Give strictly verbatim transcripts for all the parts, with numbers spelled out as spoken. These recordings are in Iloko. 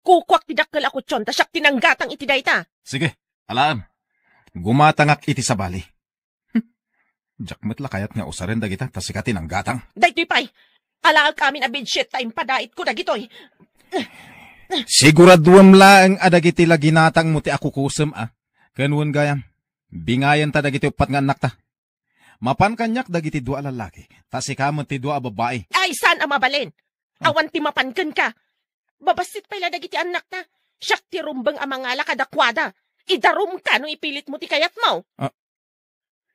Agkukuak ti dakkel a kution ta siak ti nanggatang iti dayta. Sige, alaem. Gumatangak iti sabali. Hm. Diak met la kayat nga usaren dagita ta sika ti nanggatang. Daytoy pay, alaek amin a bedsheet ta impadaitko dagitoy. Siguraduem laeng a dagiti la ginatangmo ti akukusem a. Ken wen gayam, bingayenta dagiti uppat nga annakta. Mapan kaniak dagiti dua a lallaki, ta sika met ti dua a babbai. Ay, saan a mabalin? Ah. Awan ti mapan kenka. Babassit pay la dagiti annakta. Siak ti rumbeng a mangala kadakuada. Idarumka no ipilitmo ti kayatmo. Ah,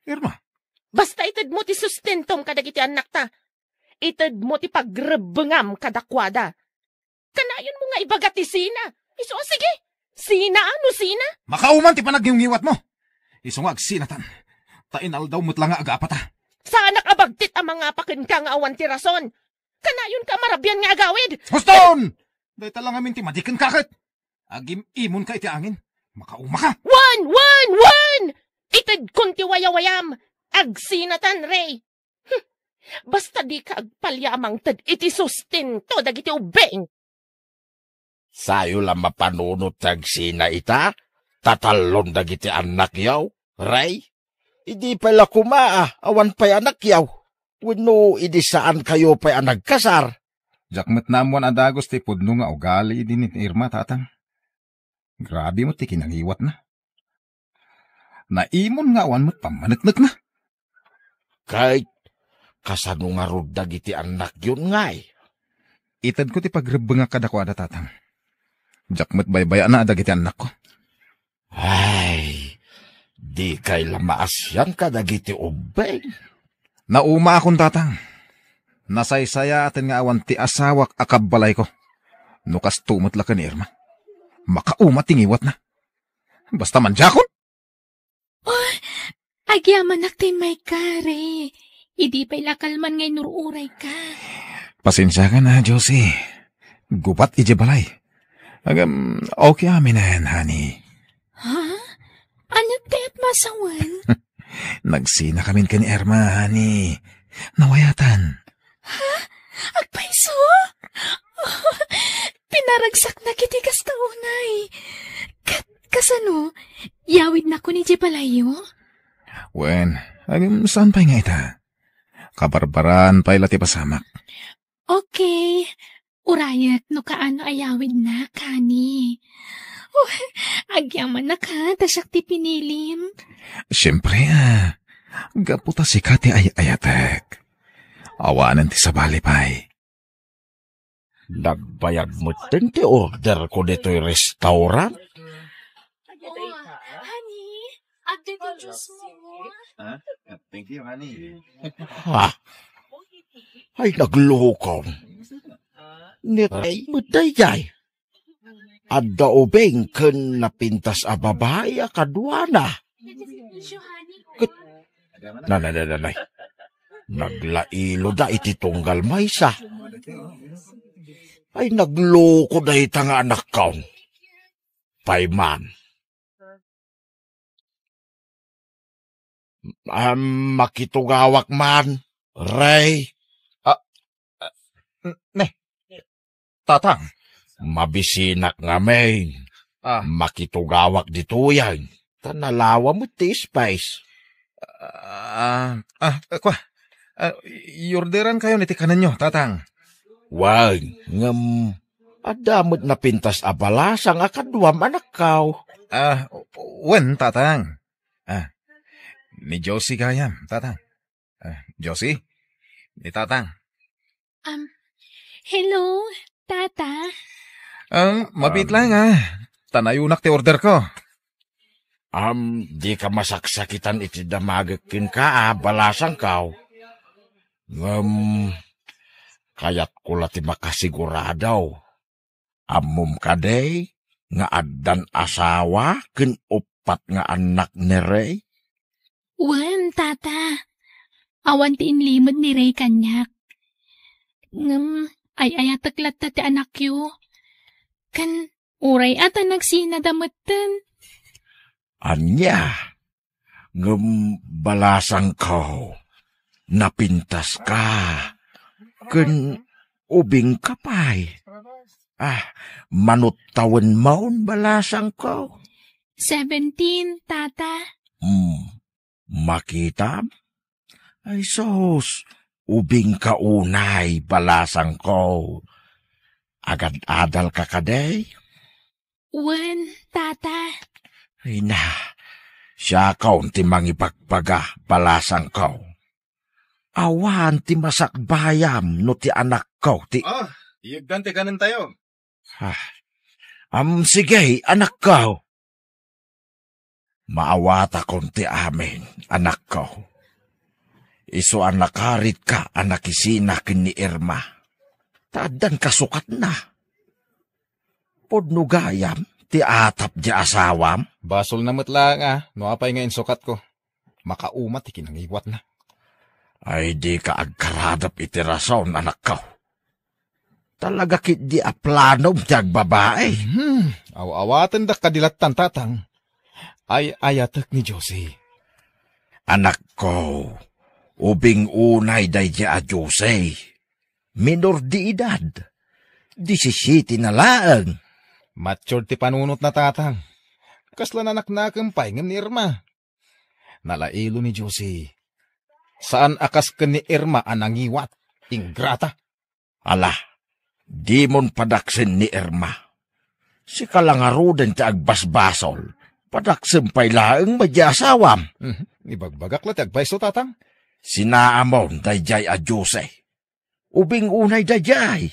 Irma. Basta itedmo ti sustentom kadagiti annakta. Itedmo ti pagrebbengam kadakuada. Kanayonmo nga ibaga ti sina. Isu a, sige. Sina, no sina? Makauman ti panagniwngiwatmo. Isu nga agsinatan. Ta inaldaw met la nga agapata. Saanak a bagtit a mangapa kenka nga awan ti rason. Kanayonka a marabian nga agawid. Huston! Dayta la ngamin ti madi kenka ket. Agim-imonka iti angin. Makaumaka. Wen, wen, wen! Itedkon ti wayawayam. Agsinatan, Rey. Hm. Basta dika agpalya a mangted iti sustento dagiti ubbing. Sayo la mapanunot ti agsina ita, tatallon dagiti annakyo, Rey. Idi pay la koma a awan pay annakyo, wenno idi saankayo pay a nagkasar. Diak met naammoan a dagus ti pudno nga ugali idi ni Irma, tatang. Grabe met ti kinangiwatna. Naimon nga awan met pammaneknekna. Ket kasano ngarud dagiti annakyon, ngay? Itedko ti pagrebbengak kadakuada, tatang. Diak met baybay-ana a dagiti annakko. Ay, dikay la maasian kadagiti ubbing. Naumaakon, tatang. Nasaysayaaten nga awan ti asawak a kabbalayko. No kasto met la ken ni Irma. Makauma ti ngiwatna. Basta mandiakon. Oh, agyamanak ti immayka, Rey. Idi pay la kalman nga inur-urayka. Pasensiakan a, Josie. Gubat idiay balay. Agam, okay aminen, honey. Ha? Ania ti kayatmo a sawen? Nagsinakamin ken ni Irma, honey. Nawayatan. Ha? Agpayso? Pinaragsaknak iti kasta unay. Ket kasano? Yawidnak idiay balayyo? Wen, agam, saan pay nga ita? Kabarbaraan pay la ti pasamak. Okay. Urayek no kaano a yawidnak, honey. Oh, agyamanak a, ta siak ti pinilim. Siempre a, gapu ta sika ti ay-ayatek. Awanen ti sabali pay. Nagbayag metten ti orderko ditoy restaurant. Oh, honey, adda ti juice mo. Ha? Thank you, honey. Ha? Ay, nagloko. Ni Rey met daydiay. Adda ubing ken napintas a babai a kaduana. Ket, nanay, nanay, nanay. Naglailo da iti tunggal maysa. Ay, nagloko dayta nga anakkaw. Pay man. Ah, makitugawak man, Rey. Ah, ah, ne, Tatang. Mabisinak ngamin. Ah. Makitugawak ditoyen. Ta nalawa met ti space. Ah, ah, kua. Ah, iorderankayon iti kanenyo, Tatang. Wen, ngem adda met napintas a balasang a kaduam, anakkaw. Ah, wen, Tatang. Ah, ni Josie gayam, Tatang. Ah, Josie, ni Tatang. Um, hello, Tata. Ah, mabiit laeng, ah. Ta nayonak ti orderko. Um, dika masaksakitan iti damagek kenka, ah, balasangkaw. Ngem, kayatko la ti makasigurado. Ammom kadi nga addan asawa ken uppat nga annak ni Rey? Wen, Tata. Awan ti inlimed ni Rey kaniak. Ngem ay-ayatek latta ti anakyo. Ken uray a ta nagsinada metten. Ania? Ngem balasangko, napintaska, ken ubingka pay. Ah, manuttawen maon, balasangko. Seventeen, Tata. Hmm, makitam? Ay sus, ubingka unay, balasangko. Agad-adalka kadi? Wen, Tata. Ay na, siakon ti mangibagbaga, balasangko. Awan ti masakbayam no ti anakko ti Ah, iyegdan ti kanentayo. Ah, am, sige, anakko. Maawatakon ti amin, anakko. Isu a nakaritka a nakisina ken ni Irma. Ta addan kasukatna. Pudno gayam ti atap ti asawam? Basolna met laeng a no apay nga insukatko. Makauma ti kinangiwatna. Ay, dika agkaradep iti rason, anakko. Talaga ketdi a planom ti agbabai. Hmm, aw-awatendak kadi lattan, Tatang. Ay-ayatek ni Josie. Anakko, ubing unay daydi a Josie. Minor de edad. Disisiete na laeng. Mature ti panunotna, Tatang. Kasla nanaknakem pay ngem ni Irma. Nalailo ni Josie. Saan a kas ken ni Irma a nangiwat. Ingrata. Ala, dimon padaksen ni Irma. Sika la ngaruden ti agbasbasol. Padaksem pay laeng met ti asawam. Mhm. Ibagbagak la ti agpayso, Tatang. Sinaamon daydiay a Josie. Ubing unay daydiay.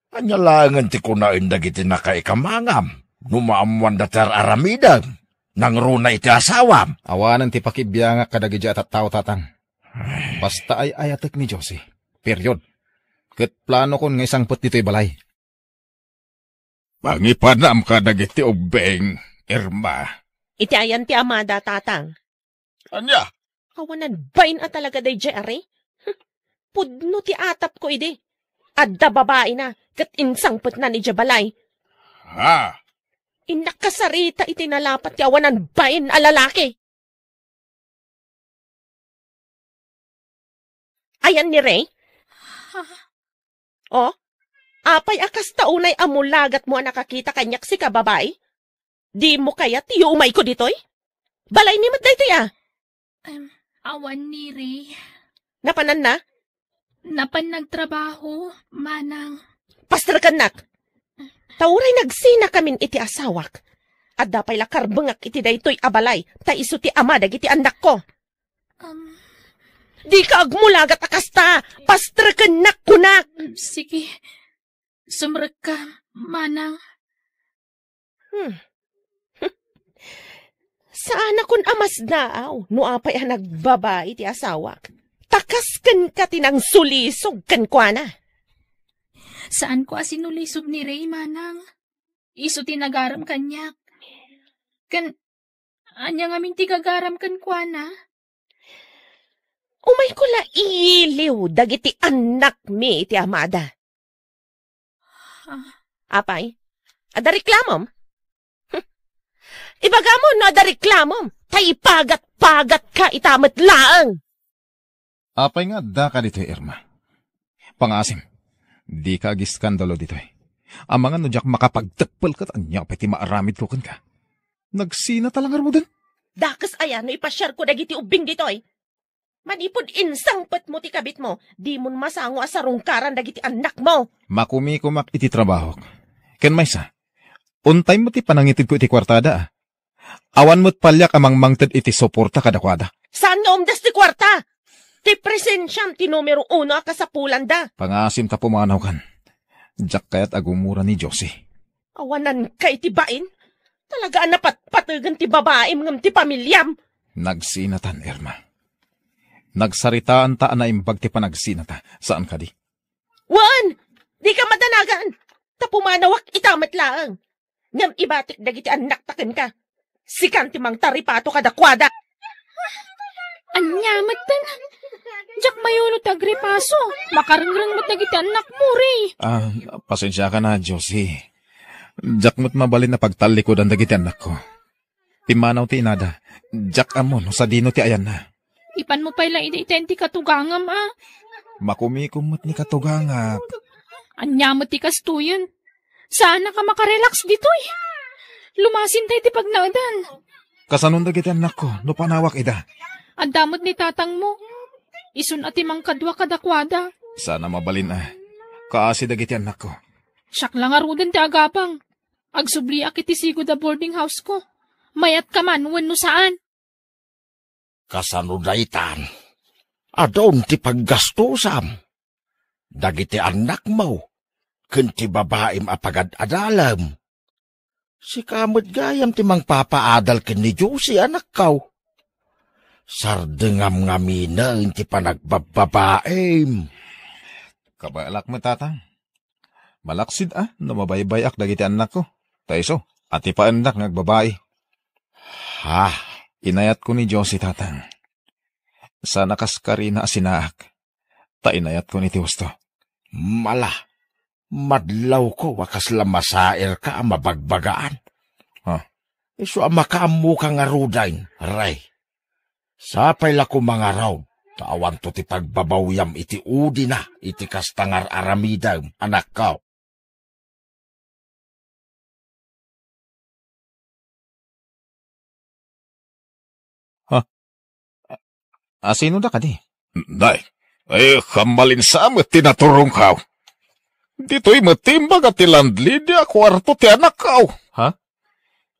Ania laengen ti kunaen dagiti nakaikamangam no maammoanda ti ar-aramidem? Nangruna iti asawam. Awanen ti pakibiangak kadagiti a tattao, Tatang. Basta ay-ayatek ni Josie. Period. Ket planokon nga isangpet ditoy balay. Mangipanam kadagiti ubbing, Irma. Iti ayan ti amada, Tatang. Ania? Awanan bain a talaga daydiay ari. Pudno ti atapko idi. Adda babaina ket insangpetna idiay balay. Ha? Innak kasarita iti nalapat ti awanan bain a lalaki. Ayan ni Ray? Oh, apay a kasta unay a mulagatmo a nakakita kaniak, sika babai? Dimo kayat ti umayko ditoy? Balaymi met daytoy a. Em, awan ni Ray. Napananna? Napan nagtrabaho, manang. Pasterkennak! Ta uray nagsinakamin iti asawak, adda pay la karbengak iti daytoy a balay, ta isu ti ama dagiti annakko. Um, Dika agmulagat a kasta! Pasterkennak, kunak! Sige. Sumrekka, manang. Hmm. Saanakon a masnaaw no apay a nagbabai ti asawak. Ta kas kenka ti nangsulisog kenkuana. Saanko a sinulisog ni Ray, manang. Isu ti nagaram kaniak. Ken, ania ngamin ti gagaram kenkuana? Umayko la iyiliw dagiti annakmi iti amada. Ah. Apay, adda reklamom? Hm. Ibagam no adda reklamom, ta ipagat-pagatka ita met laeng. Apay nga adda ka ditoy, Irma? Pangaasim, dika agiskandalo ditoy. Amangan no diak makapagteppel ket ania pay ti maaramidko kenka. Nagsinata la ngaruden. Dakes aya no ipasiarko dagiti ubbing ditoy? Manipud insangpetmo ti kabitmo, dimon masango a sarungkaran dagiti annakmo. Makumikumak iti trabahok. Ken maysa, untay met ti panangitedko iti kuartada, a. Awan met paliak a mangmangted iti suporta kadakuada. Saan nga umdas ti kuarta? Ti presensiam ti numero uno a kasapulanda. Pangaasim ta pumanawkan. Diak kayat a gumura ni Josie. Awananka iti bain? Talaga a napatpategen ti babaim ngem ti pamiliam. Nagsinatan, Irma. Nagsaritaanta a naimbag ti panagsinata. Saan kadi? Wen, dika madanagan. Ta pumanawak ita met laeng. Ngem ibatik dagiti annakta kenka. Sikan ti mangtaripato kadakuada. Ania metten? Diak mayuno ti agripaso. Makarengreng met dagiti annakmo, Ray. Ah, pasensiakan a, Josie. Diak met mabalin a pagtallikudan dagiti annakko. Pimmanaw ti inada. Diak ammo no sadino ti ayanna. Ipanmo pay la idi ita iti katugangam, a. Makumikom met ni katugangak. Ania met ti kastoyen? Saanak a makarelax ditoy. Lumasintay ti pagnaedan. Kasanon dagiti annakko no panawak ida? Adda met ni tatangmo. Isun a ti mangkadua kadakuada. Saan a mabalin a kaasi dagiti annakko. Siak la ngaruden ti agabang. Agsubliak iti sigud a boarding house ko. Mayat ka man wenno saan? Kasano daytan? Adun ti paggastusam. Dagiti annakmo, ken ti babaim a pagad-adalem. Sika met gayam ti mangpapaadal ken ni Josie, anakko. Sardengam ngaminen ti panagbabbabaim. Kabaelak met, Tatang. Malaksid a no mabaybay-ak dagiti annakko. Ta isu, atipaendak nga agbabai. Ha? Inayatko ni Josie, Tatang. Saan a kas karina a sinaak. Ta inayatko ni ti husto. Mala, madlawko a kasla masairka a mabagbagaan. Ha? Isu a makaammoka ngaruden, Rey. Sapay la koma ngarud, ta awanto ti pagbabawyam iti udina iti kasta nga ar-aramidem, anakko. Ha? A-, asino da kadi? Nay, ay, kammalinsa met ti naturongko. Ditoy met ti imbaga ti landlady a kuarto ti anakko. Ha?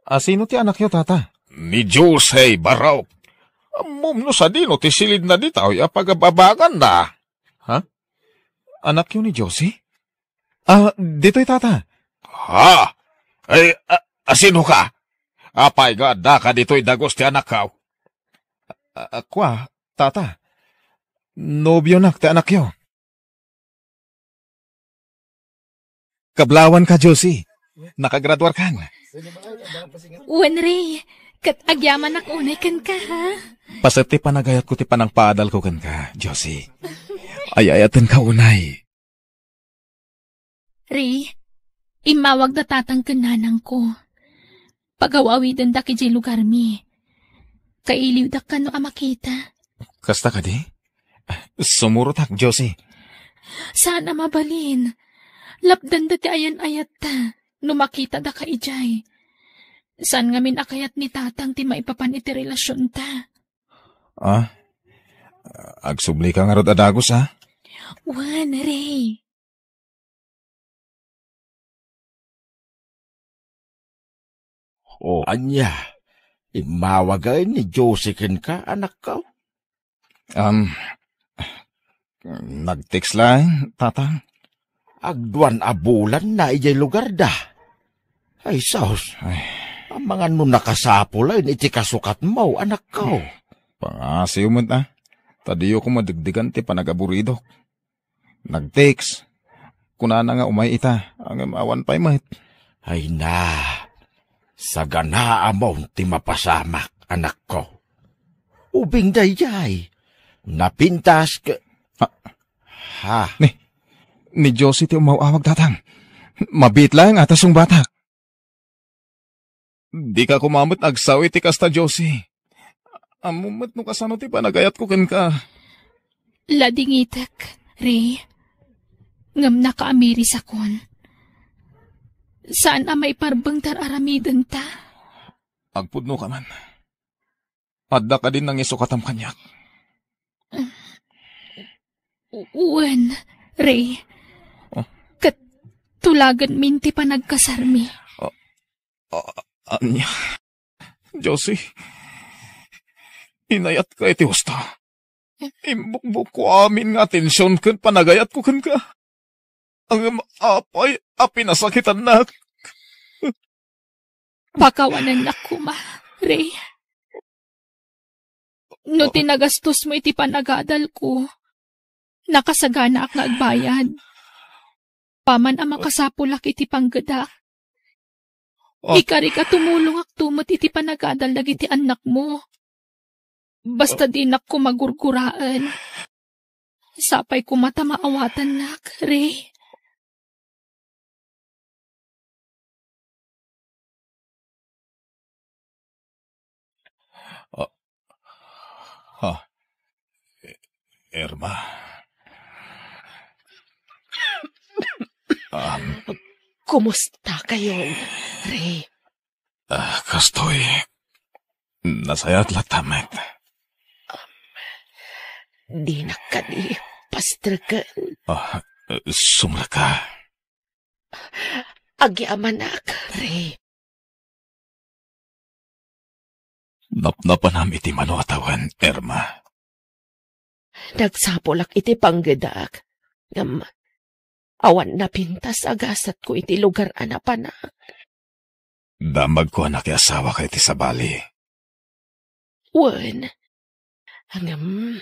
Asino ti anakyo, Tata? Ni Jose Barok. Ammom no sadino ti silidna ditoy a pagababanganna. Ha? Anakyo ni Josie? Ah, ditoy, Tata. Ha? Ay, a-, asino ka? Apay nga addaka ditoy dagus ti anakko? A-, a-, kua, Tata. Nobionak ti anakyo. Kablawanka, Josie. Nakagraduarkan. Wen, Rey. Ket agyamanak unay kenka, ha? Paset ti panagayatko ti panangpaadalko kenka, Josie. Ay-ayatenka unay. Rey, immawag da tatang ken nanangko. Pagaw-awidendak idiay lugarmi. Kailiwdak kano a makita. Kasta kadi? Sumurotak, Josie. Saan a mabalin. Lapdanda ti ayan-ayatta no makitada ka idiay. Saan ngamin a kayat ni tatang ti maipapan iti relasionta. Ah? Agsublika ngarud a dagus, ha? Wen, Rey. O, ania? Immawag ni Josie kenka, anakko? Um, nag-text lang, Tatang. Agduan a bulanna idiay lugarda. Ay, sus. Ay. Amangan no nakasapulen iti kasukatmo, anakko. Pangasiw met, a. Ta diyo ko madegdegan ti panagaburidok. Nag-text. Kunana nga umay ita, ngem awan pay met. Ay na, saganaamon ti mapasamak, anakko. Ubing daydiay, napintas ke-, Ha? Ha? Ni, ni Josie ti umaw-awag, Tatang. Mabiit laeng a ta sungbatak. Dika koma met agsao iti kasta, Josie. Ammom met no kasano ti panagayatko kenka. Ladingitek, Rey. Ngem nakaamirisakon. Saan a maiparbeng ti ar-aramidenta. Agpudno ka man. Adda kadin nangisukatam kaniak? U-, wen, Rey. Oh. Ket tulagenmin ti panagkasarmi. Ah, ah, ania? Josie, inayatka iti husto. Imbukbukko amin nga atension ken panagayatko kenka. Ngem apay a pinasakitannak? Pakawanennak koma, Rey. No ti nagastos mo iti panagadalko, nakasaganaak nga agbayad. Paman a makasapulak iti panggedak. Ah. Ikarik a tumulongakto met iti panagadal dagiti annakmo. Basta dinak koma gurguraen. Sapay koma ta maawatannak, Rey. Ah, ha? Irma. Ah, Kumusta kayon, Ray? Ah, kastoy, nasayaat latta met. Dinak kadi pastreken. Ah, sumrek ka. Agyamanak, Ray. Napnapanam iti mano a tawen, Irma. Nagsapulak iti panggedak, ngem awan napintas a gasatko iti lugar a napanak. Damagko a nakiasawaka iti sabali. Wen, ngem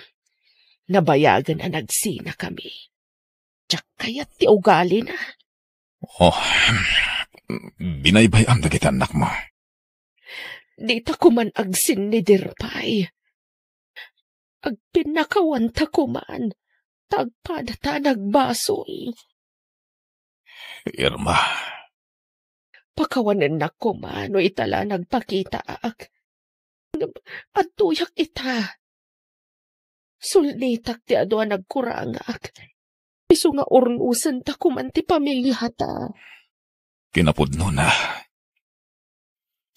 nabayagen a nagsinakami. Diak kayat ti ugalina. Oh, binaybay-am dagiti annakmo. Dita koman agsinnider pay. Agpinnakawanta koman, ta agpadata a nagbasol. Irma. Pakawanennak koma no ita la nagpakitaak. Ngem adtoyak ita. Sulnitak ti adu a nagkurangak. Isu nga urnosenta koman ti pamiliata. Kinapudnona,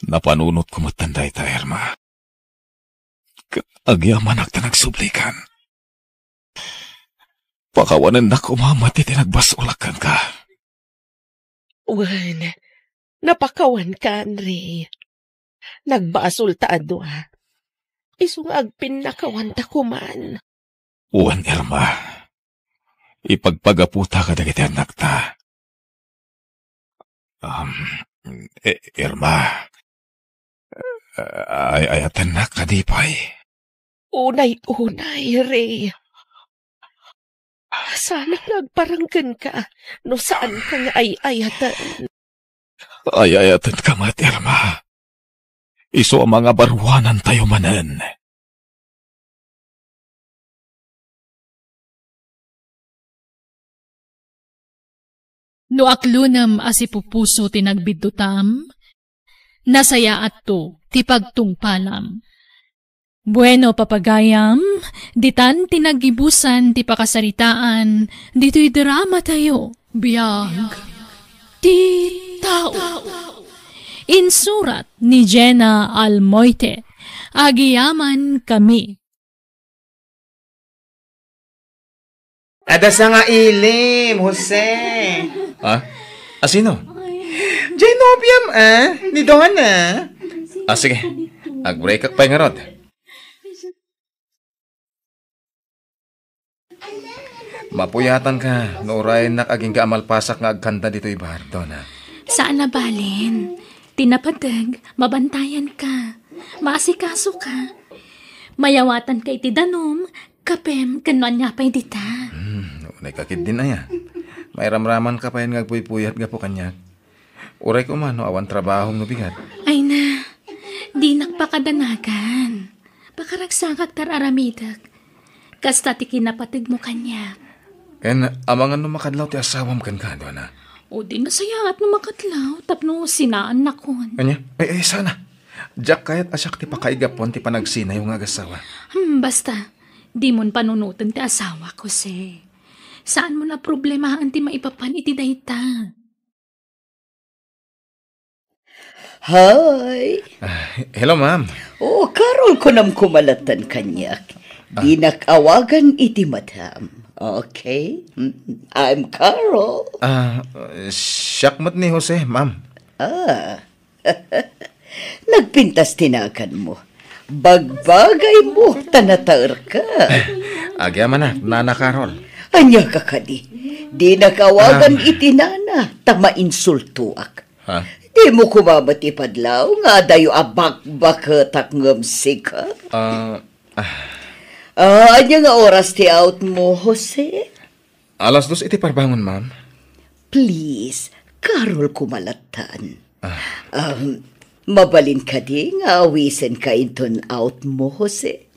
napanunotko metten dayta, Irma. Ket agyamanak ta nagsublikan. Pakawanennak koma met iti nagbasolak kenka. Wen, napakawankan, Ray. Nagbasol ta a dua. Isu nga agpinnakawanta koman. Wen, Irma. Ipagpagaputa kadagiti annakta. Um, I-, Irma, ay-ayatennak kadi pay? Unay-unay, Ray. Saanak nga agparang kenka no saanka nga ay-ayaten. Ay-ayatenka met, Irma. Isu a mangabaruanantayo manen. No aklonem a sipupuso ti nagbiddutam, nasayaatto ti pagtungpalam. Bueno, papagayam, ditan ti naggibusan ti pakasaritaan ditoy dramatayo. Biag ti tao. Insurat ni Jenna Almoite. Agyamankami. Adda sangailim, Jose. Ah? Asino? Diay nobiam, ah? Ni Donna. Ah, sige. Ag-breakak pay ngarud. Mapuyatanka no urayennak agingga a malpasak nga agkanta ditoy bar, Donna. Saan a balen. Ti napateg, mabantayanka. Maasikasoka. Mayawatanka iti danum, kapem, ken no ania pay dita. Hmm, unay ka ketdin aya. Mairamramanka pay nga agpuypuyat gapu kaniak. Uray koma no awan trabahom no bigat. Ay na, dinak pakadanagan. Pakaragsakak ta ar-aramidek. Kasta ti kinapategmo kaniak. Ken amangan no makadlaw ti asawam kenka, Donna? O di nasayaat no makadlaw tapno sinaannakon. Ania? Ay, ay, sana. Diak kayat a siak ti pakaigapuan ti panagsinayo nga agasawa. Hmm, basta, dimon panunoten ti asawak, Jose. Saanmon a problemaen ti maipapan iti dayta. Hi. Ah, hello, ma'am. Oh, Carol, kunam koma latta kaniak. Ah. Dinak awagan iti madam. Okay? Mm, I'm Carol. Ah, siak met ni Jose, ma'am. Ah. Nagpintas ti naganmo. Bagbagaymo, ta nataerka. Agyamanak, Nana Carol. Ania ka kadi? Dinak awagan Ah. iti nana, ta mainsultoak. Ha? Dimo koma met ipadlaw nga adayo a bakbaketak ngem sika? Ah, ah. Ah, ania nga oras ti outmo, Jose? Alas dos iti parbangon, ma'am. Please, Carol koma lattan. Ah. Um, mabalin kadi nga awisenka inton outmo, Jose?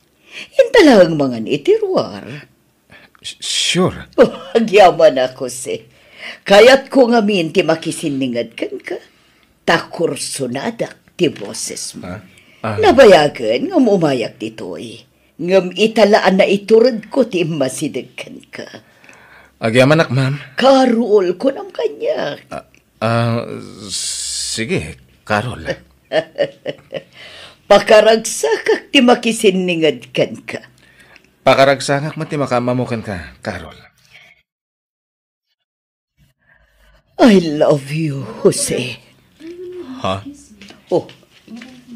Inta laeng mangan iti ruar. S-, sure. Oh, agyamanak, Jose. Kayatko ngamin ti makisinninged kenka. Ta kursonadak ti bosesmo. Ah, ah. Nabayagen nga umayak ditoy. Ngem ita la a naituredko ti immasideg kenka. Agyamanak, ma'am. Carol, kunam kaniak. Ah, Ah, sige, Carol. Pakaragsakak ti makisinninged kenka. Pakaragsakak met ti makaammo kenka, Carol. I love you, Jose. Ha? Oh,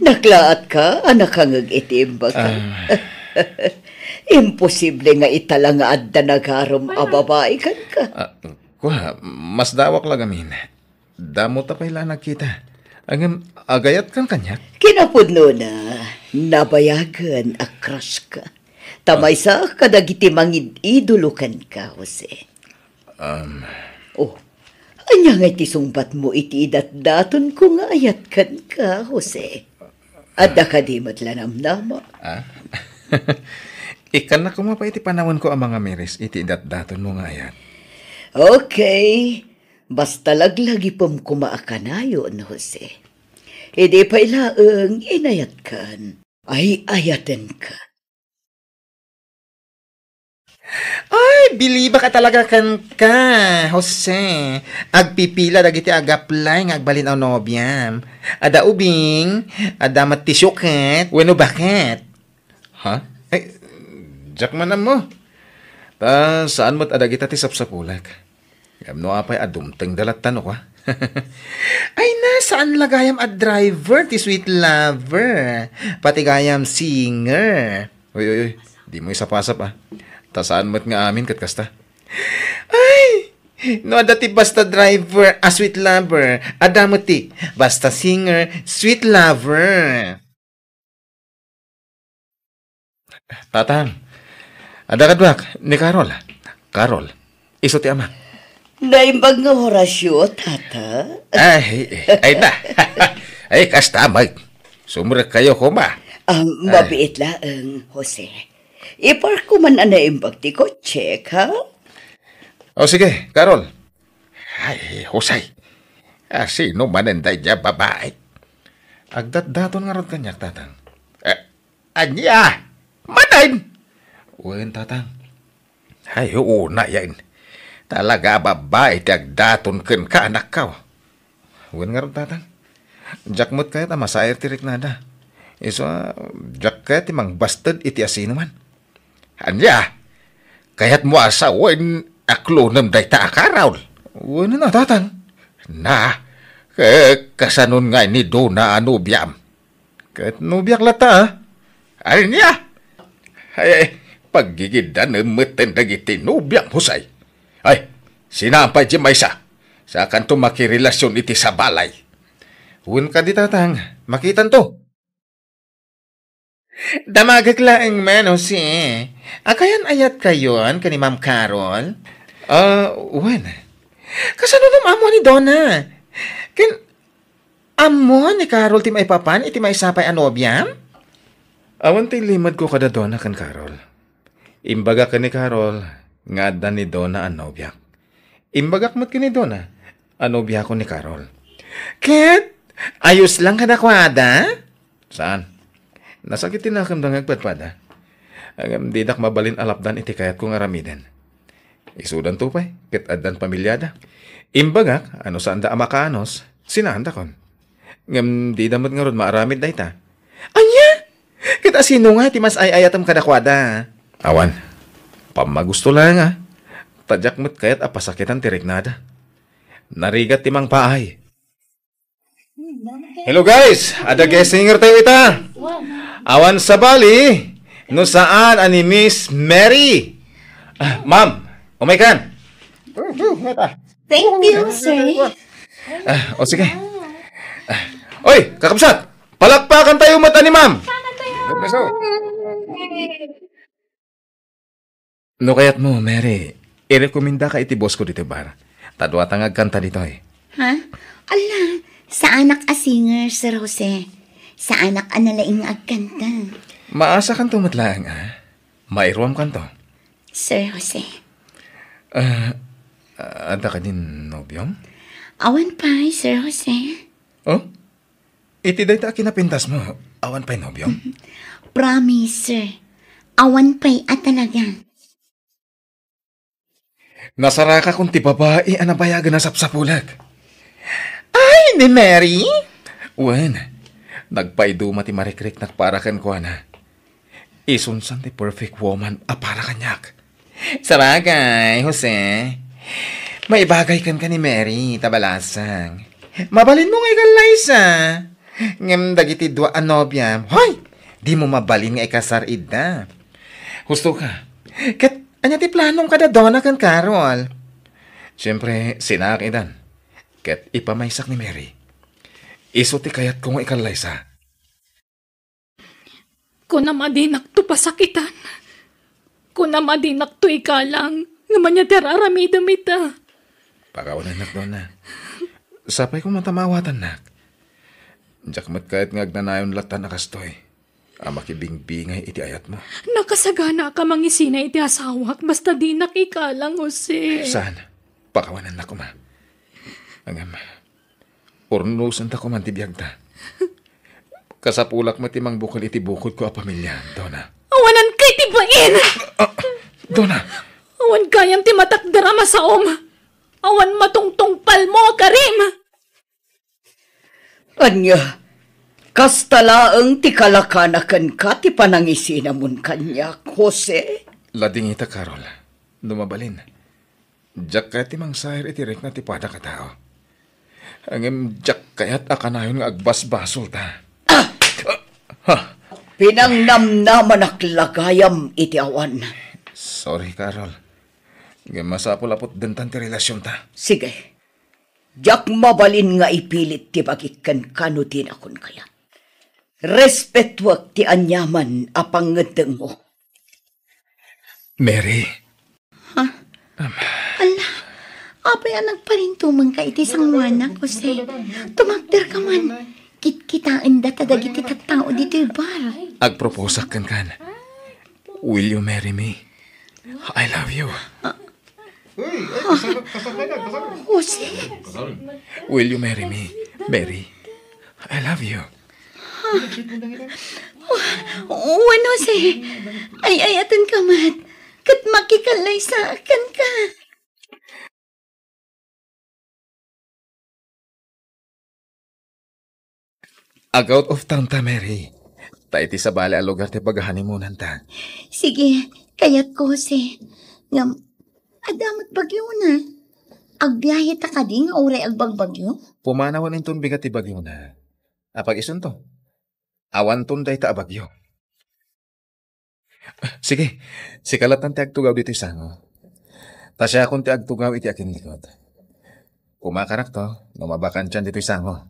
naglaatka a nakangeg iti imbagak. Ah. Imposible nga itala nga adda nagarum a babai kenka. Ah, kua, masdawak la gamin. Damo ta pay la nagkita. Ngem, agayatkan kaniak? Kinapudnona, nabayagen a crush ka. Ta maysa kadagiti mangid-idolo kenka, Jose. Um. Oh, ania ngay ti sungbatmo iti idatdatonko nga ayat kenka, Jose? Adda kadi met la namnama? Ah? Ikkannak koma pay iti panawenko a mangamiris iti idatdatonmo nga ayat. Okay. Basta laglagipem koma a kanayon, Jose. Idi pay laeng inayatkan, ay-ayatenka. Ay, bilibak a talaga kenka, Jose. Agpipila dagiti ag-apply nga agbalin a nobiam. Adda ubing, adda met ti suket, wenno baket. Ha? Ay, diak man ammo. Ta saan met a dagita ti sapsapulek. Ngem no apay a dumtengda latta no kua? Ay na, saan la gayam a driver ti sweet lover. Pati gayam singer. Uy, uy, uy. Dimo isapasap, ah. Ta saan met nga amin ket kasta. Ay! No adda ti basta driver a sweet lover, adda met ti basta singer, sweet lover. Tatang, adda kaduak ni Carol. Carol, isu ti ama. Naimbag nga Horacio, tata. Ay, ay na. Ay, kasta, Mike. Sumrekkayo koma. Ah, mabiit laeng, Jose. Ipark ko man a naimbag ti kotse, ha? O, sige, Carol. Ay, Jose. Ah, sino manen daydiay a babai? Agdatdaton ngarud kaniak, tatang. Eh, ania? Manen? Wen, tatang. Ay, unay. Talaga a babai ti agdaton kenka, anakko. Wen ngarud, tatang. Diak met kayat a masair ti riknada. Isu a, diak kayat ti mangbasted iti asinoman. Ania? Kayatmo a sawen a klonem dayta a Carol? Wen a, tatang. Na, ke-, kasanon nga ni Dona a nobiam? Ket nobiak latta, a? Ania? Ay, ay, paggigidanem metten dagiti nobiam, Jose. Ay, sinaam pay diay maysa. Sakanto makirelasion iti sabalay. Wen kadi, tatang, makitanto. Damagek laeng man, Jose. Agayat-ayat kayon ken ni Ma'am Carol? Ah, wen. Kasano no ammo ni Dona? Ken ammo ni Carol ti maipapan iti maysa pay a nobiam? Awan ti limedko kada Dona ken Carol. Imbagak ken ni Carol nga adda ni Dona a nobiak. Imbagak met ken ni Dona a nobiako ni Carol. Ket ayos lang kadakuada? Saan? Nasakit ti nakemda nga agpadpada. Ngem didak mabalin a lapdan iti kayatko nga aramiden. Isudanto pay ket addan pamiliada. Imbagak a no saanda a makaanus, sinaandakon. Ngem dida met ngarud maaramid dayta. Ania? Ket asino nga ti mas ay-ayatem kadakuada? Awan. Pammagusto laeng a. Ta diak met kayat a pasakitan ti riknada. Narigat ti mangpaay. Hello guys, adda guest singer tayo ita. Awan sabali, no saan a ni Miss Mary. Ah, ma'am, umay kan. Thank you, sir. Ah, o sige. Ah, oy, kakabsat, palakpakan tayo mata ni ma'am. No kayatmo, Mary, irekomendaka iti boss ko ditoy bar. Ta dua ta nga agkanta ditoy. Ha? Ala, saanak a singer, Sir Jose. Saanak a nalaing nga agkanta. Maasakanto met laeng, a? Mairuamkanto. Sir Jose. Ah, adda kadin nobiom? Awan pay, Sir Jose. Oh? Iti dayta a kinapintasmo, awan pay nobiom? Promise, sir. Awan pay a talaga. Nasarakakon ti babai a nabayagen a sapsapulek. Ay, ni Mary? Wen, nagpaiduma ti marikriknak para kenkuana. Isunsan ti perfect woman a para kaniak. Sabagay, Jose, maibagay kenka ni Mary, ta balasang. Mabalinmo nga ikallaysa. Ngem dagiti dua a nobiam, hoy, dimo mabalin nga ikasar ida. Husto ka. Ket ania ti planom kada Donna ken Carol? Siempre, sinaak idan. Ket ipamaysak ni Mary. Isu ti kayatko nga ikallaysa. Kunam a dinakto pasakitan. Kunam a dinakto ikalang, ngem ania ti ar-aramidem ita? Pakawanennak, Donna. Sapay koma ta maawatannak. Diak met kayat nga agnanayon lattan a kastoy a makibingbingay iti ayatmo. Nakasaganaak a mangisina iti asawak basta dinak ikalang, Jose. Saan? Pakawanennak koma. Ngem, urnosenta koma ti biagta. Kasapulak met ti mangbukel iti bukodko a pamilia, Donna. Awananka iti bain! Ah, Donna! Awan gayam ti matakder a masaom. Awan matungtungpalmo a karim. Ania, kasta laeng ti kalakana kenka ti panangisinamon kaniak, Jose? Ladingita, Carol, no mabalin. Diak kayat ti mangsair iti rikna ti padak a tao. Ngem diak kayat a kanayon nga agbasbasolta. Ah! Ha? Pinangnamnamanak la gayam iti awan. Sorry, Carol. Ngem masapul a putdentan ti relasionta. Sige. Diak mabalin nga ipilit ti bagik kenka no dinakon kayat. Respetuek ti aniaman a pangngeddengmo. Mary. Ha? Am. Ala, apay a nagparintumengka iti sangoanak, Jose? Tumakderka man. Kitkitaenda ta dagiti tattao ditoy bar. Agproposak kenkan. Will you marry me? I love you. Uy, ay, kasal, kasal na, kasal. Jose. Will you marry me, Mary? I love you. Wen, Jose. Ay-ayatenka met. Ket makikallaysakan ka. Ag-out of town ta, Mary. Ta iti sabali a lugar ti paghanimunanta. Sige, kayatko, Jose. Ngem, adda met bagyona. Agbiahe ta kadi nga uray agbagbagyo? Pumanawen inton bigat ti bagyona. Apag-isunto? Awanton dayta a bagyo. Sige, sika latta ti agtugaw ditoy sango. Ta siakon ti agtugaw iti akinlikod. Kumakarakto, no mabakantian ditoy sango.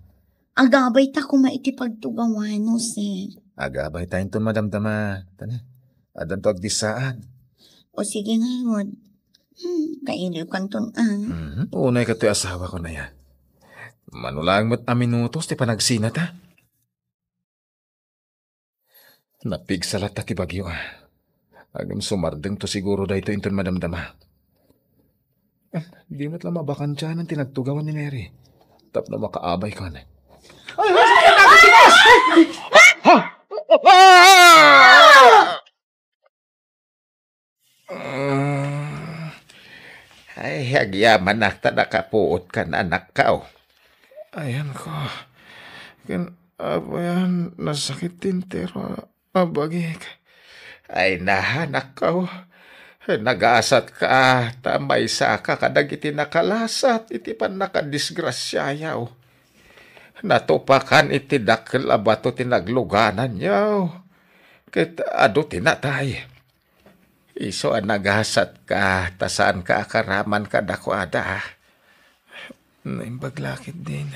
Agabay ta koma iti pagtugawan, Jose. Agabay ta inton madamdama. Tana, addanto agdissaad. O sige ngarud. Hmm, kailiwkanton, ah. Mhm. Unay katoy asawa ko na yan. Mano laeng met a minutos ti panagsina ta. Napigsa latta ti bagyo, ah. Ngem sumardengto siguro daytoy inton madamdama. Eh, di met la mabakantianan ti nagtugawan ni Mary. Tapno makaabay ka na. Ay, ay, ay, ay, ay, ay, ay! Ah! Mm. Ay, agyamanak ta nakapuot kan, anakko. Ayanko. Ken, apayan, nasakit ti entero a bagik. Ay, na, anakko. Nagasatka, ta maysaka kadagiti nakalasat iti pannakadisgrasiayo. Natupakan iti dakkel a bato ti naglugananyo. Ket adu ti natay. Isu a nagasatka ta saanka a karaman kadakuada. Naimbag la ketdin.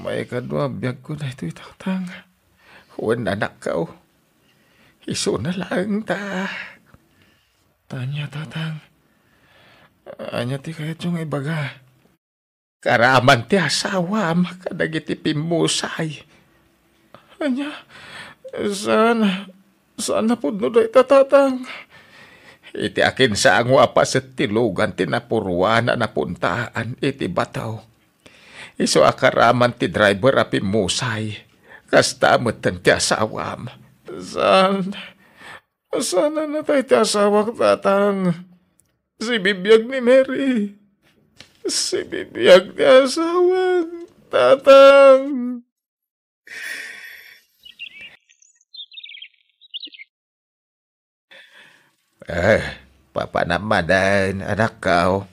Maikadua a biagko daytoy, Tatang. Wen, anakko. Isuna laeng ta. Ania, Tatang? Ania ti kayatyo nga ibaga? Karaman ti asawam kadagiti pimmusay. Ania? Saan, saan a pudno dayta, Tatang? Iti akinsango a paset ti lugan ti napuruan a napuntaan iti bato. Isu a karaman ti driver a pimmusay. Kasta metten ti asawam. Saan, saan a natay ti asawak, Tatang? Sibibiag ni Mary. Sibibiag ti asawak, Tatang. Eh, papanam manen, anakko.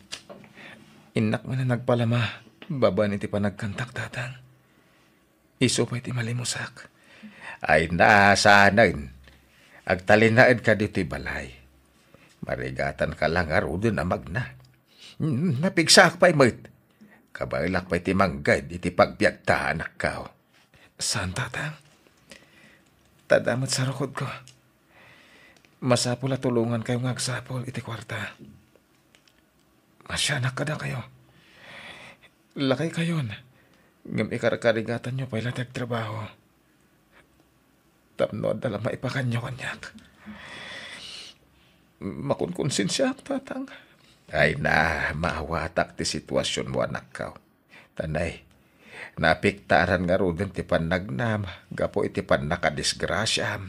Innak man a nagpalama babaen iti panagkantak, Tatang. Isu pay ti malimusak. Ay, na, saanen. Agtalinaedka ditoy balay. Marigatanka la ngaruden a magna. Mm, napigsaak pay met. Kabaelak pay ti mangged iti pagbiagta, anakko. Saan, Tatang? Ta adda met sarukodko. Masapul a tulongankayo nga agsapul iti kuarta. Masianak kadakayo. Lakaykayon, ngem ikarkarigatanyo pay la ti agtrabaho. Tapno adda la maipakanyo kaniak. Makunkonsensiaak, Tatang. Ay na, maawatak ti situasionmo, anakko. Tanay, naapektaran ngaruden ti pannagnam gapu iti pannakadisgrasiam.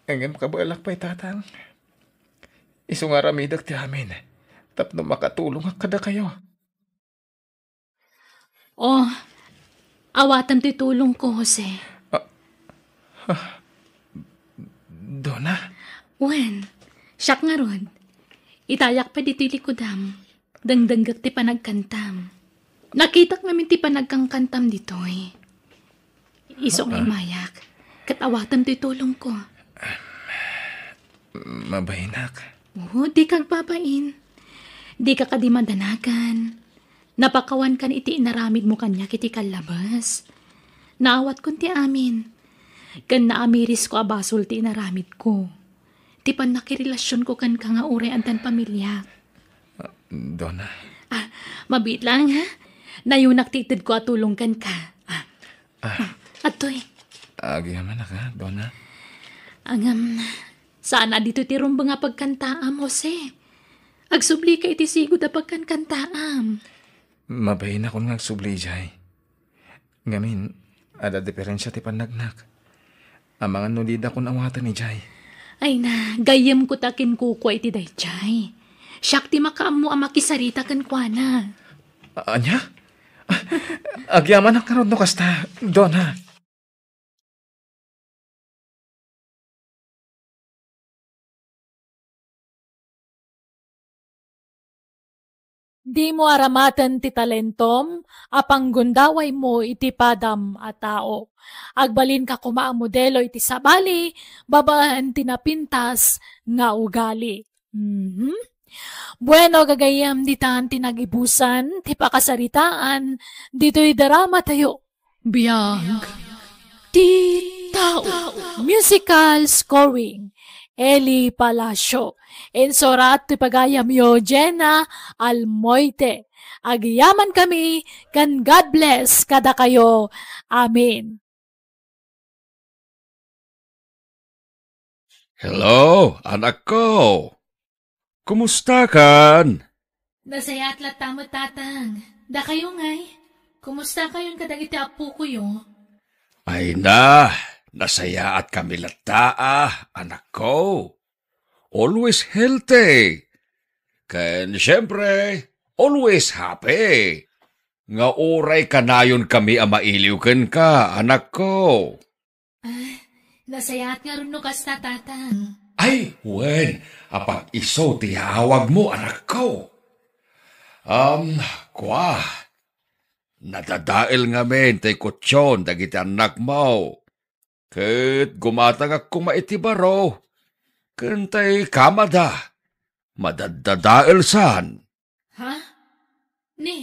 Ngem kabaelak pay, Tatang. Isu nga aramidek ti amin tapno makatulongak kadakayo. Oh, awatem ti tulongko, Jose. Ah, ah, Dona? Wen, siak ngarud. Itayak pay ditoy likudam. Dengdenggek ti panagkantam. Nakitak ngamin ti panagkankantam ditoy. Isu nga Ah. imayak, ket awatem ti tulongko. Mabahinak. Oo, dika agbabain. Dika kadi madanagan. Napakawankan iti inaramidmo kaniak iti kallabes. Naawatkon ti amin. Ken naamirisko a basol ti inaramidko. Ti pannakirelasionko kenka nga uray addan pamiliak. Ah, Dona. Ah, mabiit lang, ha? Nayunak ti itedko a tulong kenka. Ah, Ah. ah, adtoy. Agyamanak, ha, Dona? Ngem, saan a ditoy ti rumbeng a pagkantaam, Jose. Agsublika iti sigud a pagkankantaam. Mabainakon nga agsubli idiay. Ngamin, adda diferensia ti pannagnak. Amangan no didakon awaten idiay. Ay na, gayyemko ta kinkukua iti daydiay. Siak ti makaammo a makisarita kenkuana. A-, ania? Agyamanak ngarud no kasta, Dona. Dimo aramaten ti talentom a panggundawaymo iti padam a tao. Agbalinka koma a modelo iti sabali babaen ti napintas nga ugali. Mhm. Bueno, gagayyem, ditan ti nagibusan ti pakasaritaan ditoy dramatayo. Biag ti tao. Musical scoring, Eli Palacio. Insurat ti pagayamyo, Jenna Almoite. Agyamankami ken God bless kadakayo. Amen. Hello, anakko. Kumustakan? Nasayaat latta met, Tatang. Dakayo ngay, kumustakayon kadagiti appokoyo? Ay na, nasayaatkami latta, ah, anakko. Always healthy. Ken, siyempre, always happy. Nga uray kanayonkami a mailiw kenka, anakko. Ah, nasayaat ngarud no kasta, Tatang. Ay, wen, apag isu ti yaawagmo, anakko. Um, kua, nadadael ngamin tay kutsion dagiti annakmo. Ket gumatangak koma iti baro, ken tay kamada, madaddadaelsan. Ha? Ni,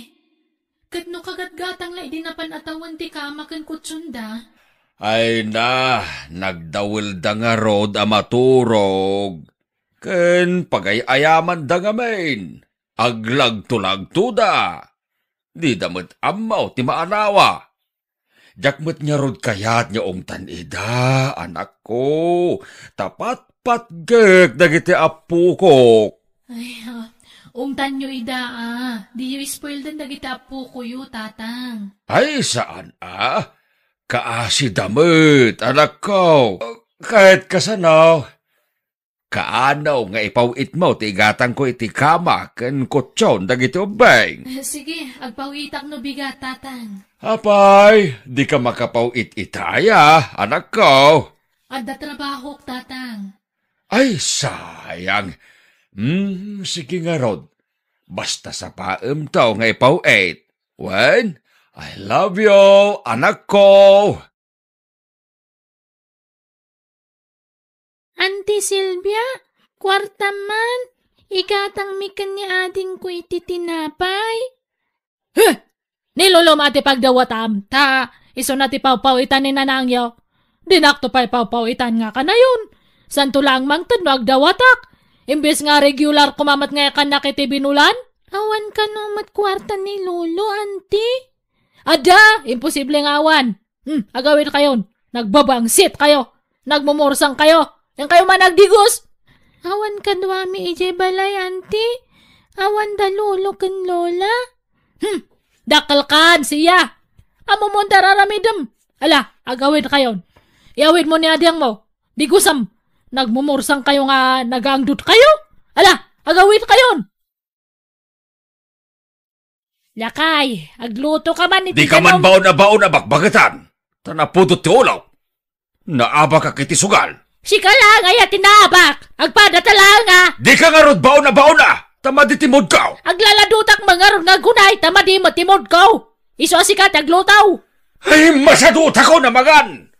ket no kagatgatang la idi napan a tawen ti kama ken kutsionda? Ay na, nagdawelda ngarud a maturog, ken pagay-ayamanda ngamin, aglagtulagtoda. Dida met ammo ti maanawa. Diak met ngarud kayat nga ungtan ida, anakko, ta patpatgek dagiti appokok. Ay, ah, ungtanyo ida, ah. Diyo ispoildan dagiti appokoyo, Tatang. Ay, saan, ah. Kaasida met, anakko. Ket kasano? Kaano nga ipaw-itmo ti igatangko iti kama ken kutson dagiti ubbing? Sige, agpaw-itak no bigat, Tatang. Apay, dika makapaw-it itay, a, anakko. Adda trabahok, Tatang. Ay, sayang. Hmm, sige ngarud. Basta sapaemto nga ipaw-it. Wen, I love you, anakko. Auntie Silvia, kuartam man, igatangmi ken ni adingko iti tinapay. Heh! Ni Lolo met ti pagdawatam, ta isuna ti pawpaw-itan ni nanangyo. Dinakto pay pawpaw-itan nga kanayon. Santo laeng mangted no agdawatak. Imbes nga regular koma met nga ikannak iti binulan. Awan kano met kuarta ni Lolo, Auntie? Adda! Imposible nga awan. Hmm, agawidkayon. Nagbabangsit kayo. Nagmumursang kayo. Yan kayo man nagdigos. Awan kaduami idiay balay, Auntie. Awan da Lolo ken Lola. Hmm, dakkelkan, siya. Ammom ti ar-aramidem. Ala, agawidkayon. Iyawidmo ni adingmo. Digosem. Nagmumursang kayo nga nagaangdot kayo. Ala, agawidkayon. Lakay, agluto ka man iti danum. Dika man baon a baon a bakbaketan, ta napudot ti ulok. Naabakak iti sugal. Sika laeng aya ti naabak, agpadata laeng a. Dika ngarud baon a baon a, ta madi ti moodko. Aglaladotak man ngarud nga agunay, ta madi met ti moodko. Isu a sika ti agluto. Ay, masadutakon a mangan.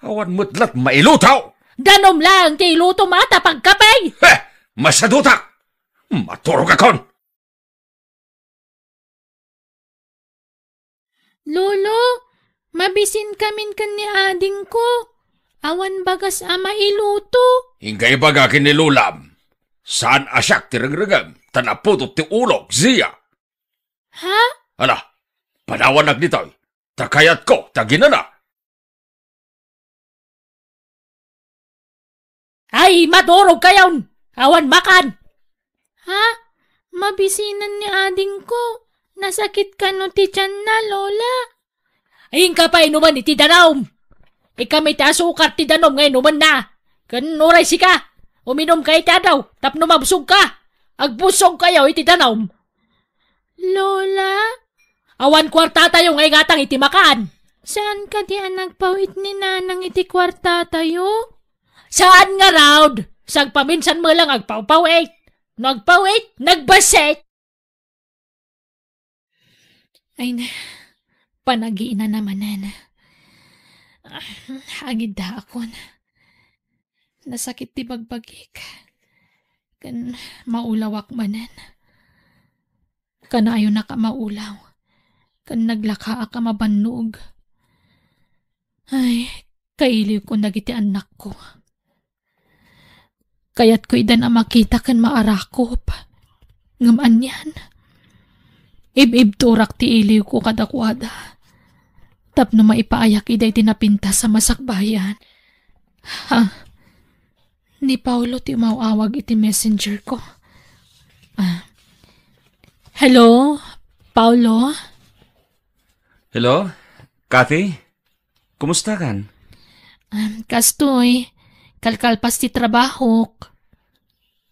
Awan met la't mailuto. Danum laeng ti ilutom a ta pagkape. Heh, masadutak. Maturogakon. Lolo, mabisinkamin ken ni adingko. Awan bagas a mailuto. Inka ibaga ken ni Lolam. Saan a siak ti rengrengem, ta napudot ti ulok, Zia. Ha? Ala, panawannak ditoy, ta kayatko ti aginana. Ay, maturogkayon! Awan makan! Ha? Mabisinan ni adingko. Nasakit kano ti tianna, Lola? Ay, inka pay inumen iti danum. Ikam iti asukar ti danum nga inumenna. Ken uray sika, uminumka iti adaw tapno mabusogka. Agbusogkayo iti danum. Lola? Awan kuartatayo nga igatang iti makan. Saan kadi a nagpaw-it ni Nanang iti kuartatayo? Saan ngarud? Sagpaminsan met lang agpawpaw-it. No agpaw-it, nagbassit. Ay na, panagiinana manen. Ah, agiddaakon. Nasakit ti bagbagik. Ken maulawak manen. Kanayonnak a maulaw. Ken naglakaak a mabannog. Ay, kailiwko dagiti annakko. Kayatko idan a makita ken maarakop. Ngem anian? Ib-ibturak ti iliwko kadakuada. Tapno maipaayak ida iti napintas a masakbayan. Ha? Ni Paulo ti umaw-awag iti messenger ko. Ah. Hello, Paulo? Hello, Kathy? Kumusta kan? Um, kastoy, kalkalpas ti trabahok.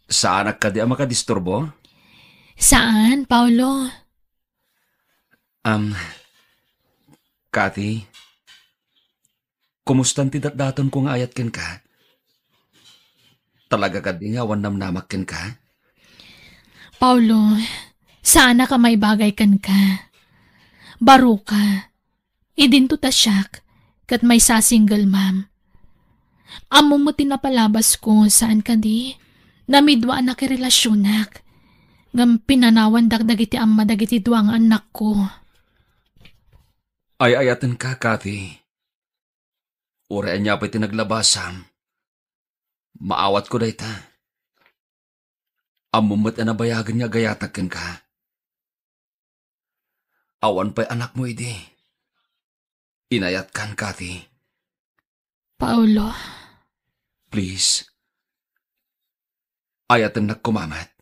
Saanak kadi a makadisturbo? Saan, Paulo. Um, Kathy, kumustan ti datdatonko nga ayat kenka? Talaga kadi nga awan namnamak kenka? Paulo, saanak a maibagay kenka. Baroka, idinto ta siak, ket maysa a single mom. Ammom met ti napalabasko, saan kadi? Namidua a nakirelasionak. Ngem pinanawandak dagiti amma dagiti dua nga annakko. Ay-ayatenka, Kathy. Uray ania pay ti naglabasam, maawatko dayta. Ammom met a nabayagen nga agayatak kenka. Awan pay anakmo idi. Inayatkan, Kathy. Paulo. Please. Ayatennak koma met.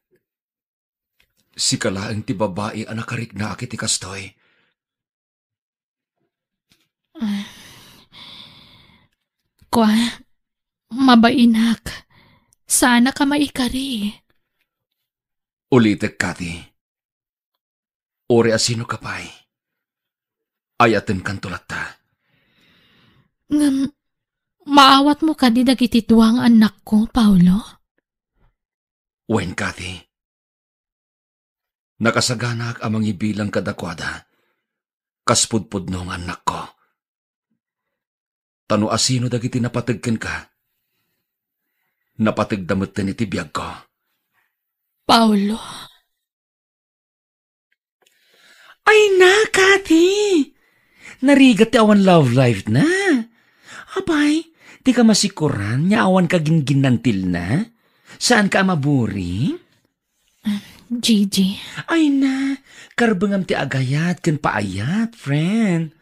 Sika laeng ti babai a nakariknaak iti kastoy. Kua, mabainak. Saanak a maikari. Ulitek, Kathy. Uray a sinoka pay, ayatenkanto latta. Ngem, maawatmo kadi dagiti dua nga annakko, Paolo? Wen, Kathy. Nakasaganak a mangibilang kadakuada kas pudpudno nga annakko. Ta no asino dagiti napateg kenka, napategda metten iti biagko. Paolo. Ay na, Kathy! Narigat ti awan love life na. Apay, dika masikoran nga awan ka ginginnantilna? Saanka a maburing? Gigi. Ay na, karbengam ti agayat ken paayat, friend.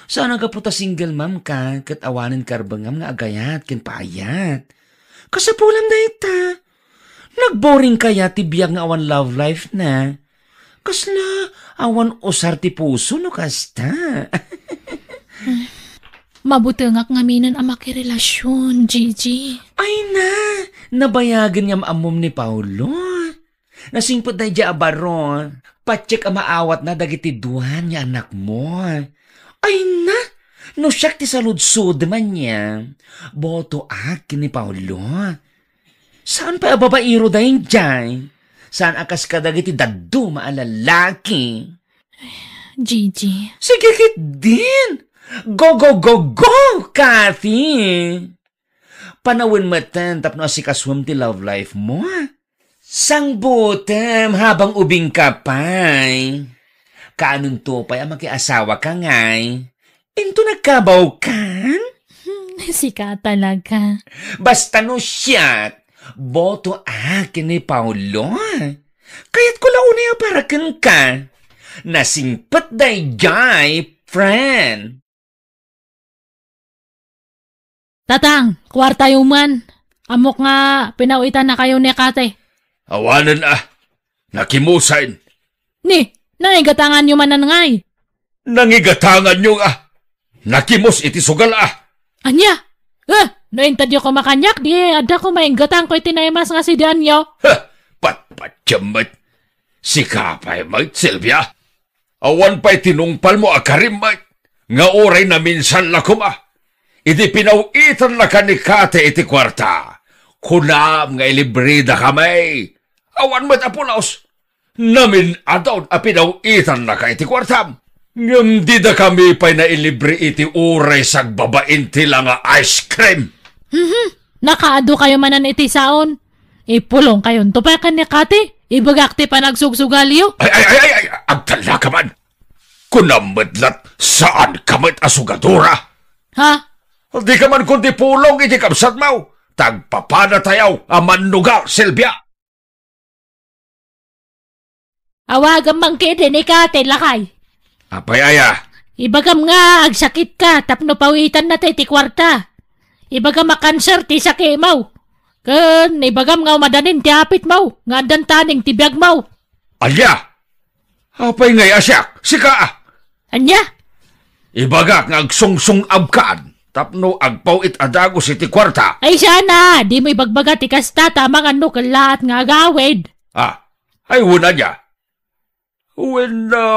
Saan a gapu ta single mom ka ket awanen karbengam nga agayat ken paayat. Kasapulam dayta. Nagboring kaya ti biag nga awan love life na? Kasla awan usar ti puso no kasta? Mabutengak ngaminen a makirelasion, Gigi. Ay na, nabayagen nga am-ammom ni Paolo. Nasingpet daydiay a baro, patiek a maawatna dagiti duan nga annakmo. Ay na, no siak ti saludsodem ania, botoak ken ni Paolo. Saan pay a babaero daydiay? Saan a kas kadagiti dadduma a lalaki? Gigi. Sige ketdin! Go, go, go, go, Kathy! Panawen metten tapno asikasuem ti love life mo. Sangbutem habang ubing ka pay. Kaanonto pay a makiasawa ka ngay? Into nagkabawkan? Sika talaga. Basta no siak, botoak ken ni Paolo. Kayatko la unay a para kenka. Nasingpet daydiay, friend. Tatang, kuartayo man. Ammok nga pinaw-itannakayo ni Kate. Awanen a. Nakimusen. Ni, nangigatanganyo manen ngay? Nangigatanganyo nga. Nakimus iti sugal a. Ania? Eh, no intedyo koma kaniak, di adda koma inggatangko iti naimas nga sidaanyo. Heh, patpatiem met. Sika pay met, Silvia. Awan pay tinungpalmo a karim met, nga uray naminsan la koma. Idi pinaw-itannaka ni Kate iti kuarta, kunam nga ilibridakami. Awan met a pulos. Namin-adon a pinaw-itannaka iti kuartam. Ngem didakami pay nailibre iti uray sagbabain ti la nga ice cream. Mhm. Nakaadu kayo manen iti saon. Ipulong kayonto pay ken ni Kati. Ibagak ti panagsugsugalyo. Ay, ay, ay, ay, ay, agtallaka man. Kunam met lat, saanka met a sugadora. Ha? Dika man kundi pulong iti kabsatmo. Tagpapanatayaw a mannugal, Silvia. Awagam man ketdi ni Kate, lakay. Apay aya? Ibagam nga agsakitka tapno pawitanna ti kuarta. Ibagam a kanser ti sakimo. Ken ibagam nga umadanin ti apitmo nga addan taning ti biagmo. Ania? Apay ngay a siak? Sika a? Ania? Ibagak nga agsungsung-abkan tapno agpaw-it a dagus iti kuarta. Ay, sana, dimo ibagbaga ti kasta ta amangan no kellaat nga agawid. Ah, ay, wen ania? Wenno,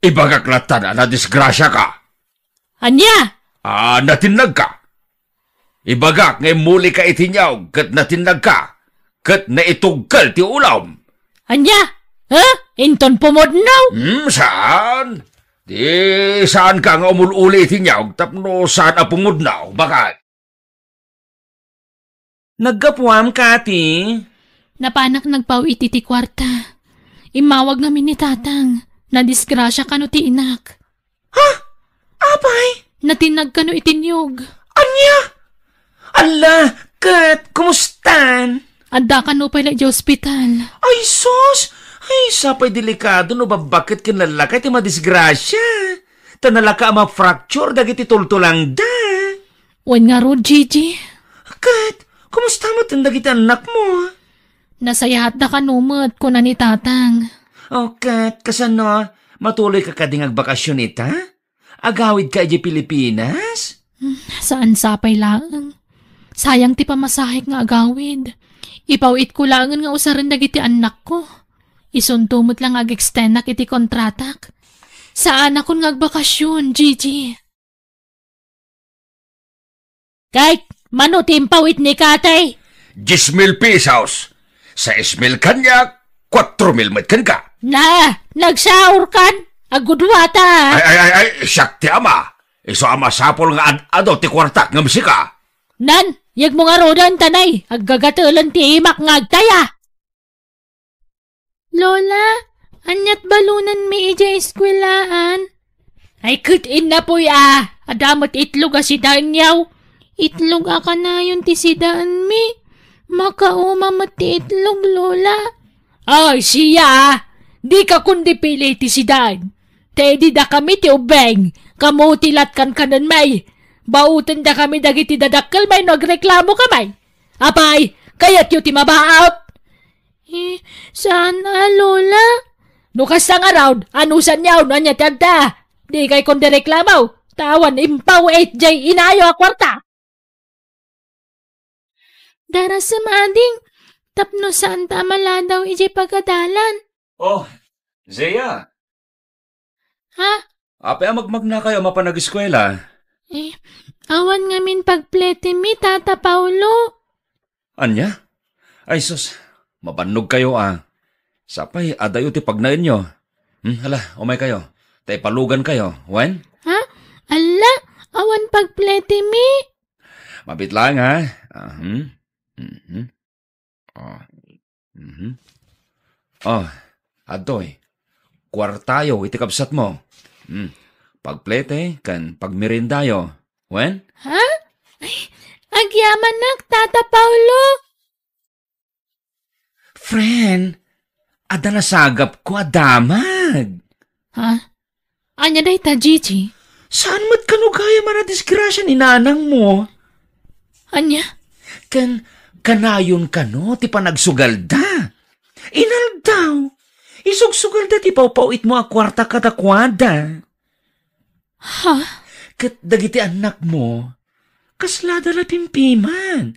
ibagak latta a nadisgrasiaka. Ania? Ah, natinnagka. Ibagak nga immulika iti niaw ket natinnagka, ket naitugkel ti ulom. Ania? Ha? Inton pumudno? Hmm, saan? Di saanka nga umul-uli iti niaw tapno saan a pumudno, bakay. Naggapuam, Kati? Napanak nagpaw-it iti kuarta. Immawag ngamin ni Tatang. Nadisgrasia kano ti inak. Ha? Apay? Natinnag kano iti niyog. Ania? Alla, ket kumustan? Adda kano pay la iti ospital. Ay, sus! Ay, sapay delikado no babbaket ken lallakay ti madisgrasia. Ta nalaka a ma-fracture dagiti tultulangda. Wen ngarud, Gigi. Ket, kumusta met dagiti annakmo? Nasayaatda kano met, kuna ni Tatang. O, ket, kasano, matuloyka kadi nga agbakasyon ita? Agawidka idiay Pilipinas? Hmm, saan sapay laeng. Sayang ti pamasahek nga agawid. Ipaw-itko laengen nga usaren dagiti annakko. Isunto met la nga ag-extendak iti kontratak. Saanakon nga agbakasyon, Gigi. Kay, mano ti impaw-it ni Katay? Diez mil pesos. Sais mil kaniak, kuatro mil met kenka. Na, nagsaurkan. Agudwata. Ay, ay, ay, ay, siak ti ama. Isu a masapul nga ad-adu ti kuartak ngem sika. Nan, yegmo ngaruden, tanay, aggagatelen ti imak nga agtaya. Lola, aniat balonanmi idiay eskuelaan? Ay, ket innapoy a, adda met itlog a sidaenyaw. Itlog a kanayon ti sidaenmi. Makauma met ti itlog, Lola. Ay, siya, a. Dika kundi pili ti sidaen. Ta idi dakami ti ubbing, kamo ti latkankanenmi. Bautendakami dagiti dadakkelmi no agreklamokami. Apay, kayatyo ti mabaut? Eh, saan a, Lola? No kasta ngarud, anusanyo no ania ti adda? Dikay kundi reklamo, ta awan impaw-it jay inayo a kuarta. Darasem, ading, tapno saanta a maladaw idiay pagadalan. Oh, Zia. Ha? Apay a magmagnakayo a mapan ageskuela? Eh, awan ngamin pagpletemi, Tata Paolo. Ania? Ay sus, mabannogkayo a. Sapay adayo ti pagnaenyo. Hmm, hala, umaykayo. Ta ipalugankayo, wen? Ha? Alla, awan pagpletemi. Mabit lang, ha? Ah, hmm? Mhm. Ah. Mhm. Ah, adtoy. Kuartayo iti kabsatmo. Hmm. Pagplete ken pagmeriendayo. Wen? Ha? Ay, agyamanak, Tata Paolo. Friend, adda nasagapko a damag. Ha? Ania dayta, Gigi? Saan met kano gayam a nadisgrasia ni nanangmo? Ania? Ken kanayon kano ti panagsugalda. Inaldaw, isugsugalda ti pawpaw-itmo a kuarta kadakuada. Ha? Ket dagiti annakmo, kaslada la pimpiman.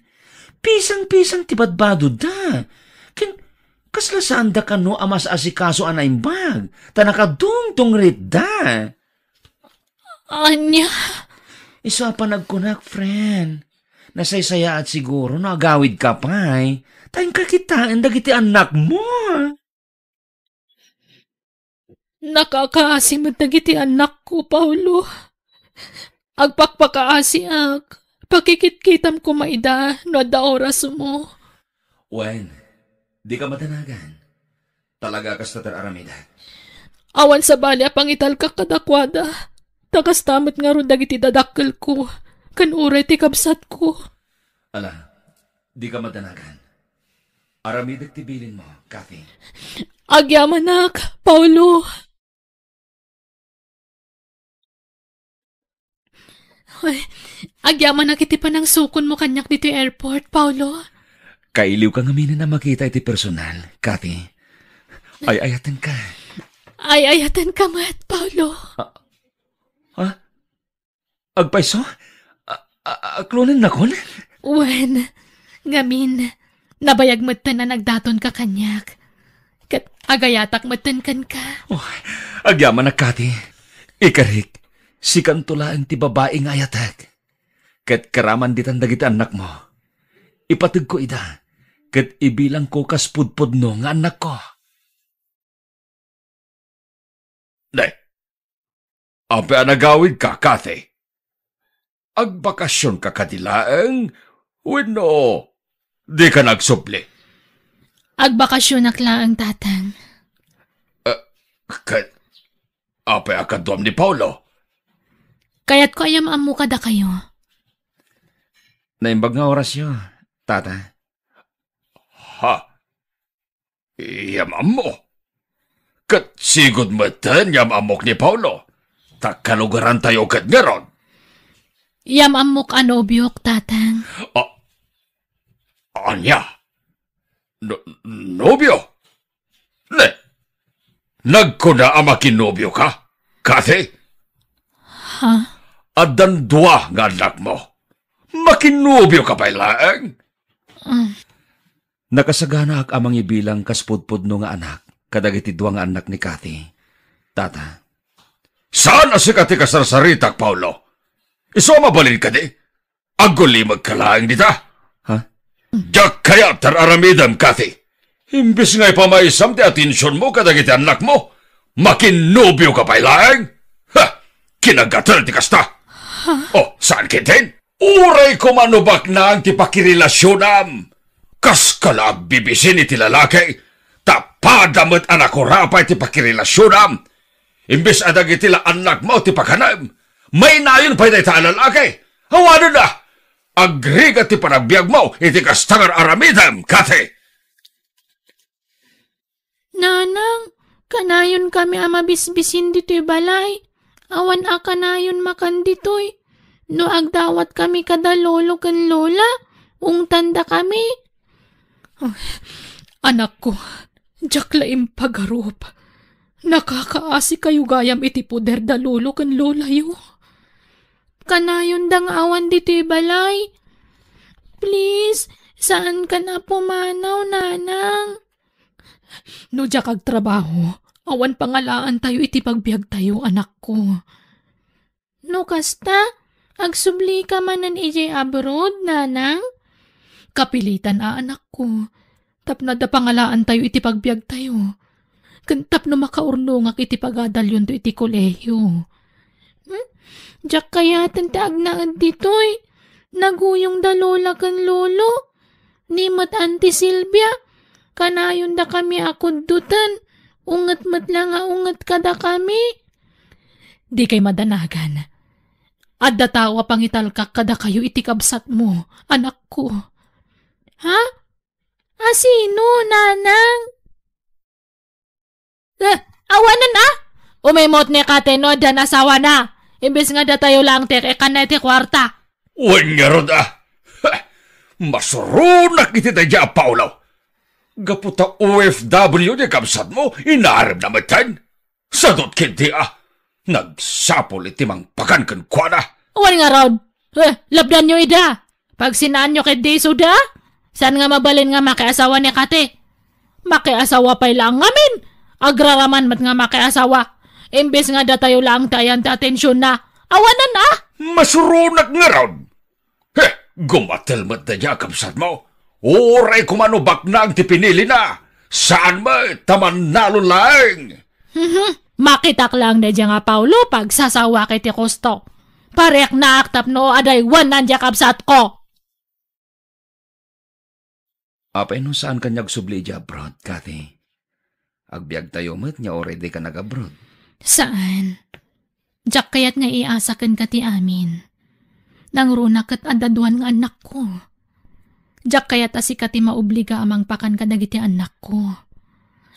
Pisang-pisang ti badbadodda. Ken kasla saanda kano a mas-asikaso a naimbag, ta nakadungdungritda. Ania? Isu a panagkunak, friend. Nasaysayaat siguro no agawidka pay, ta inka kitaen dagiti annakmo. Nakakaasi met dagiti annakko, Paolo. Agpakpakaasiak. Pakikitkitam koma ida no adda orasmo. Wen, dika madanagan. Talaga kasta ti aramidek. Awan sabali a pangitalkak kadakuada. Ta kasta met ngarud dagiti dadakkelko, ken uray ti kabsatko. Ala, dika madanagan. Aramidek ti bilinmo, Kathy. Agyamanak, Paolo. Ay, agyamanak iti panangsukonmo kaniak ditoy airport, Paolo. Kailiwka ngaminen a makita iti personal, Kathy. Ay-ayatenka. Ay-ayatenka met, Paolo. Ah, ha? Agpayso? A-, a-, aklonennakon? Wen, ngamin, nabayag metten a nagdatonka kaniak. Ket agayatak metten kenka. Oh, agyamanak, Kathy. Ikarik, sikanto laeng ti babai nga ayatek. Ket karaman ditan dagiti annakmo. Ipategko ida, ket ibilangko kas pudpudno nga annakko. Ne, apay a nagawidka, Kathy? Agbakasionka kadi laeng wenno dika nagsubli? Agbakasionak laeng, Tatang. Eh, ket apay a kaduam ni Paolo? Kayatko a yam-ammo kadakayo. Naimbag nga orasyo, Tata. Ha? Yam-ammo? Ket sigud metten yam-ammok ni Paolo, ta kalugarantayo ket ngarud. Yam-ammok a nobiok, Tatang. A-, ania? No-, nobio? Ne, nagkuna a makinobioka, Kathy? Ha? Addan dua nga annakmo. Makinnobioka pay laeng? Ah. Nakasaganaak a mangibilang kas pudpudno nga anak kadagiti dua nga annak ni Kathy. Tata. Saan a sika ti kasarsaritak, Paolo? Isu a mabalin kadi? Agulimekka laeng dita. Ha? Diak kayat ti ar-aramidem, Kathy. Imbes nga ipamaysam ti atensionmo kadagiti annakmo, makinnobioka pay laeng. Ha! Kinagatel ti kasta. Ha? Oh, saan ketdin? Uray koma no baknang ti pakirelasionam. Kaska la agbibisin iti lalaki, ta pada met a nakurapay ti pakirelasionam. Imbes a dagiti la annakmo ti pakanem, mainayon pay dayta a lalaki. Awanen a! Agrigat ti panagbiagmo iti kasta nga ar-aramidem, Kathy. Nanang, kanayon kami a mabisbisin ditoy balay. Awan a kanayon makan ditoy. No agdawat kami kada lolo ken lola, ungtanda kami. Ay, anakko, diak la impagarup. Nakakaasi kayo gayam iti poder da lolo ken lolayo. Kanayon da nga awan ditoy balay. Please, saan ka na pumanaw, Nanang? No diak agtrabaho, awan pangalaantayo iti pagbiagtayo, anakko. No kasta, agsubli ka manen idiay abroad, Nanang? Kapilitan a, anakko. Tapno adda pangalaantayo iti pagbiagtayo. Ken tapno makaurnongak iti pagadalyonto iti kolehio. Hmm? Diak kayaten ti agnaed ditoy. Naguyong da lola ken lolo. Ni met Auntie Silvia, kanayon dakami a kuddoten. Unget met la nga unget kadakami. Dikay madanagan. Adda tao a pangitalkak kadakayo iti kabsatmo, anakko. Ha? A sino, Nanang? Eh, awanen a? Umimot ni Kate no addan asawana. Imbes nga datayo laeng ti ikkanna iti kuarta. Wen ngarud a. Ha! Masuronak iti daydiay a Paolo. Gapu ta O F W ti kabsatmo, inarem na metten. Sadot ketdi a. Nagsapul iti mangpakan kenkuana. Wen ngarud. Eh, lapdanyo ida. Pagsinaanyo ketdi isuda. Saan nga mabalin nga makiasawa ni Kate? Makiasawa pay laeng ngamin. Agraraman met nga makiasawa. Imbes nga datayo laeng ti ayan ti atensionna. Awanen a? Masuronak ngarud. He, gumatel met daydiay a kabsatmo. Uray koma no baknang ti pinilina. Saan met ta mannalon laeng. Mhm. Makitak laeng daydiay nga Paolo, pagsasawak iti kosto. Pariaknaak tapno adaywanan diay kabsatko. Apay no saan ka nga agsubli idiay abroad, Kathy? Agbiagtayo met nga uray dika nag-abroad. Saan. Diak kayat nga iasa kenka ti amin. Nangruna ket adda duan nga annakko. Diak kayat a sika ti maobliga a mangpakan kadagiti annakko.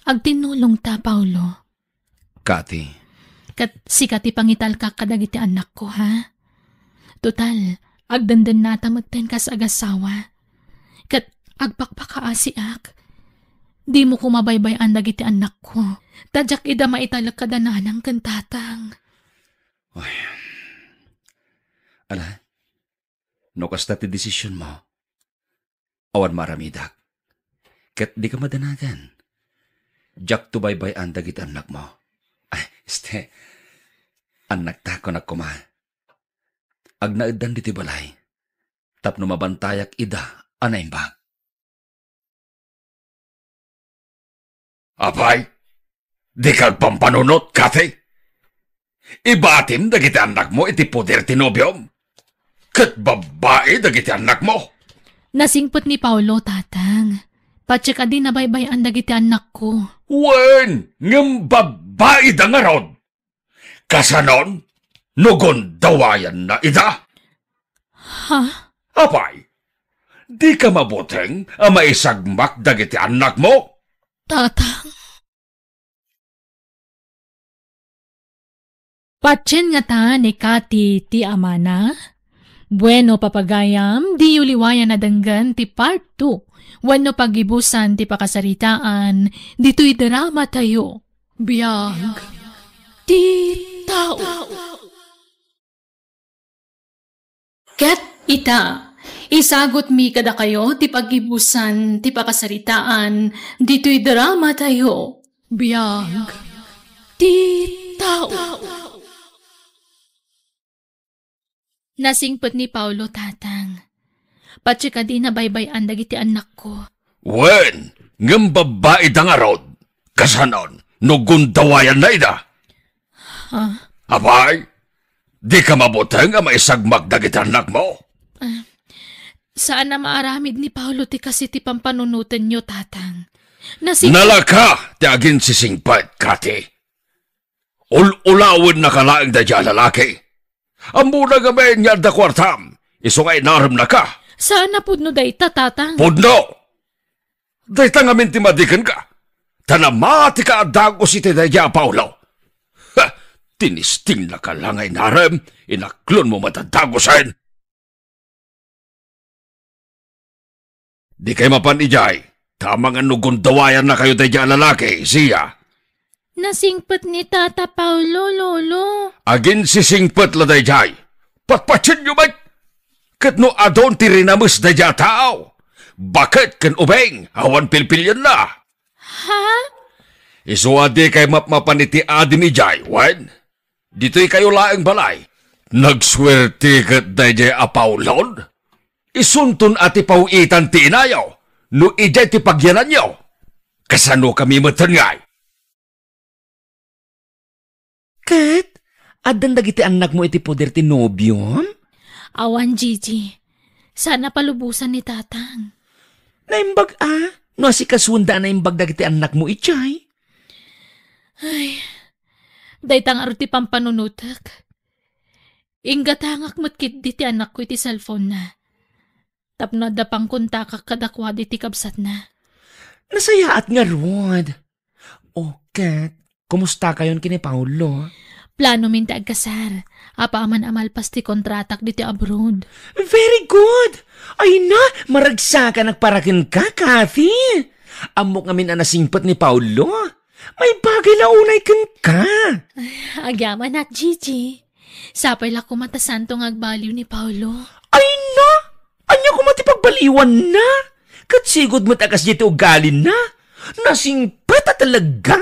Agtinnulongta, Paolo. Kathy. Ket sika ti pangitalkak kadagiti annakko, ha? Total, agdendennata metten kas agassawa. Ket agpakpakaasiak. Dimo koma baybay-an dagiti annakko. Ta diak ida maitalek kada nanang ken tatang. Ay. Ala, no kasta ti desisionmo, awan maaramidak. Ket dika madanagan. Diakto baybay-an dagiti annakmo. Ay, este, annakta, kunak koma. Agnaeddan ditoy balay tapno mabantayak ida a naimbag. Apay, dika agpampanunot, Kathy? Ibatim dagiti annakmo iti poder ti nobiom. Ket babbai dagiti annakmo. Nasingpet ni Paolo, Tatang. Patse kadi nabaybay-an dagiti annakko. Wen, ngem babbai da ngarud. Kasanon no gundawayanna ida? Ha? Apay, dika mabuteng a maisagmak dagiti annakmo? Tatang. Patien ngata ni Kati ti amana? Bueno, papagayam, diyo liwayan a denggen ti part two wenno paggibusan ti pakasaritaan ditoy drama tayo. Biag ti tao. Ket ita, Isagutmi kadakayo ti paggibusan ti pakasaritaan ditoy drama tayo. Biag ti tao. Nasingpet ni Paulo, Tatang. Patse kadi nabaybay-an dagiti annakko. Wen, ngem babbai da ngarud. Kasanon, no gundawayanna ida? Ha? Apay, dika mabuteng a maisagmak dagiti annakmo? Ah, saan a maaramid ni Paulo ti kaasi ti pampanunotenyo, Tatang. Nasing- Nalaka ti aginsisingpet, Kati. Ul-ulawennaka laeng daydiay a lalaki. Ammona ngamin nga adda kuartam, isu nga inaremnaka. Saan a pudno dayta, Tatang. Pudno! Dayta ngamin ti madi kenka. Ta namatika a dagus iti daydiay a Paulo. Ha! Tinistingnaka la nga inarem, inaklonmo met a dagusen. Dikay mapan idiay, ta amangan no gundawayannakayo daydiay a lalaki, Zia. Nasingpet ni Tata Paulo, Lolo. Aginsisingpet la daydiay. Patpatienyo met! Ket no adun ti rinames daydiay a tao, baket ken ubing, awan pilpilienna. Ha? Isu a dikay mapmapan iti adim idiay, wen? Ditoykayo laeng balay. Nagsuerte ket daydiay a Paulon? Isunton a ti paw-itan ti inayo, no idiay ti pagyananyo. Kasanokami metten ngay? Ket, addan dagiti annakmo iti poder ti nobiom? Awan, Gigi. Saan a palubosan ni Tatang. Naimbag a, no asikasuenda a naimbag dagiti annakmo idiay. Ay, dayta ngarud ti pampanunotek. Inggatangak met ketdi ti anakko iti cellphone-na. Tapno adda pangkontakak kadakuada iti kabsatna. Nasayaat ngarud. O, ket, kumustakayon ken ni Paolo? Planomin ti agkasar, apaman a malpas ti kontratak ditoy abroad. Very good! Ay na, maragsakanak para kenka, Kathy! Ammok ngamin a nasingpet ni Paolo. Maibagay la unay kenka. Ay, agyamanak, Gigi. Sapay la koma ta saanto nga agbaliw ni Paolo. Ay na! Ania koma ti pagbaliwanna? Ket sigud met a kasdiay ti ugalina. Nasingpet a talaga.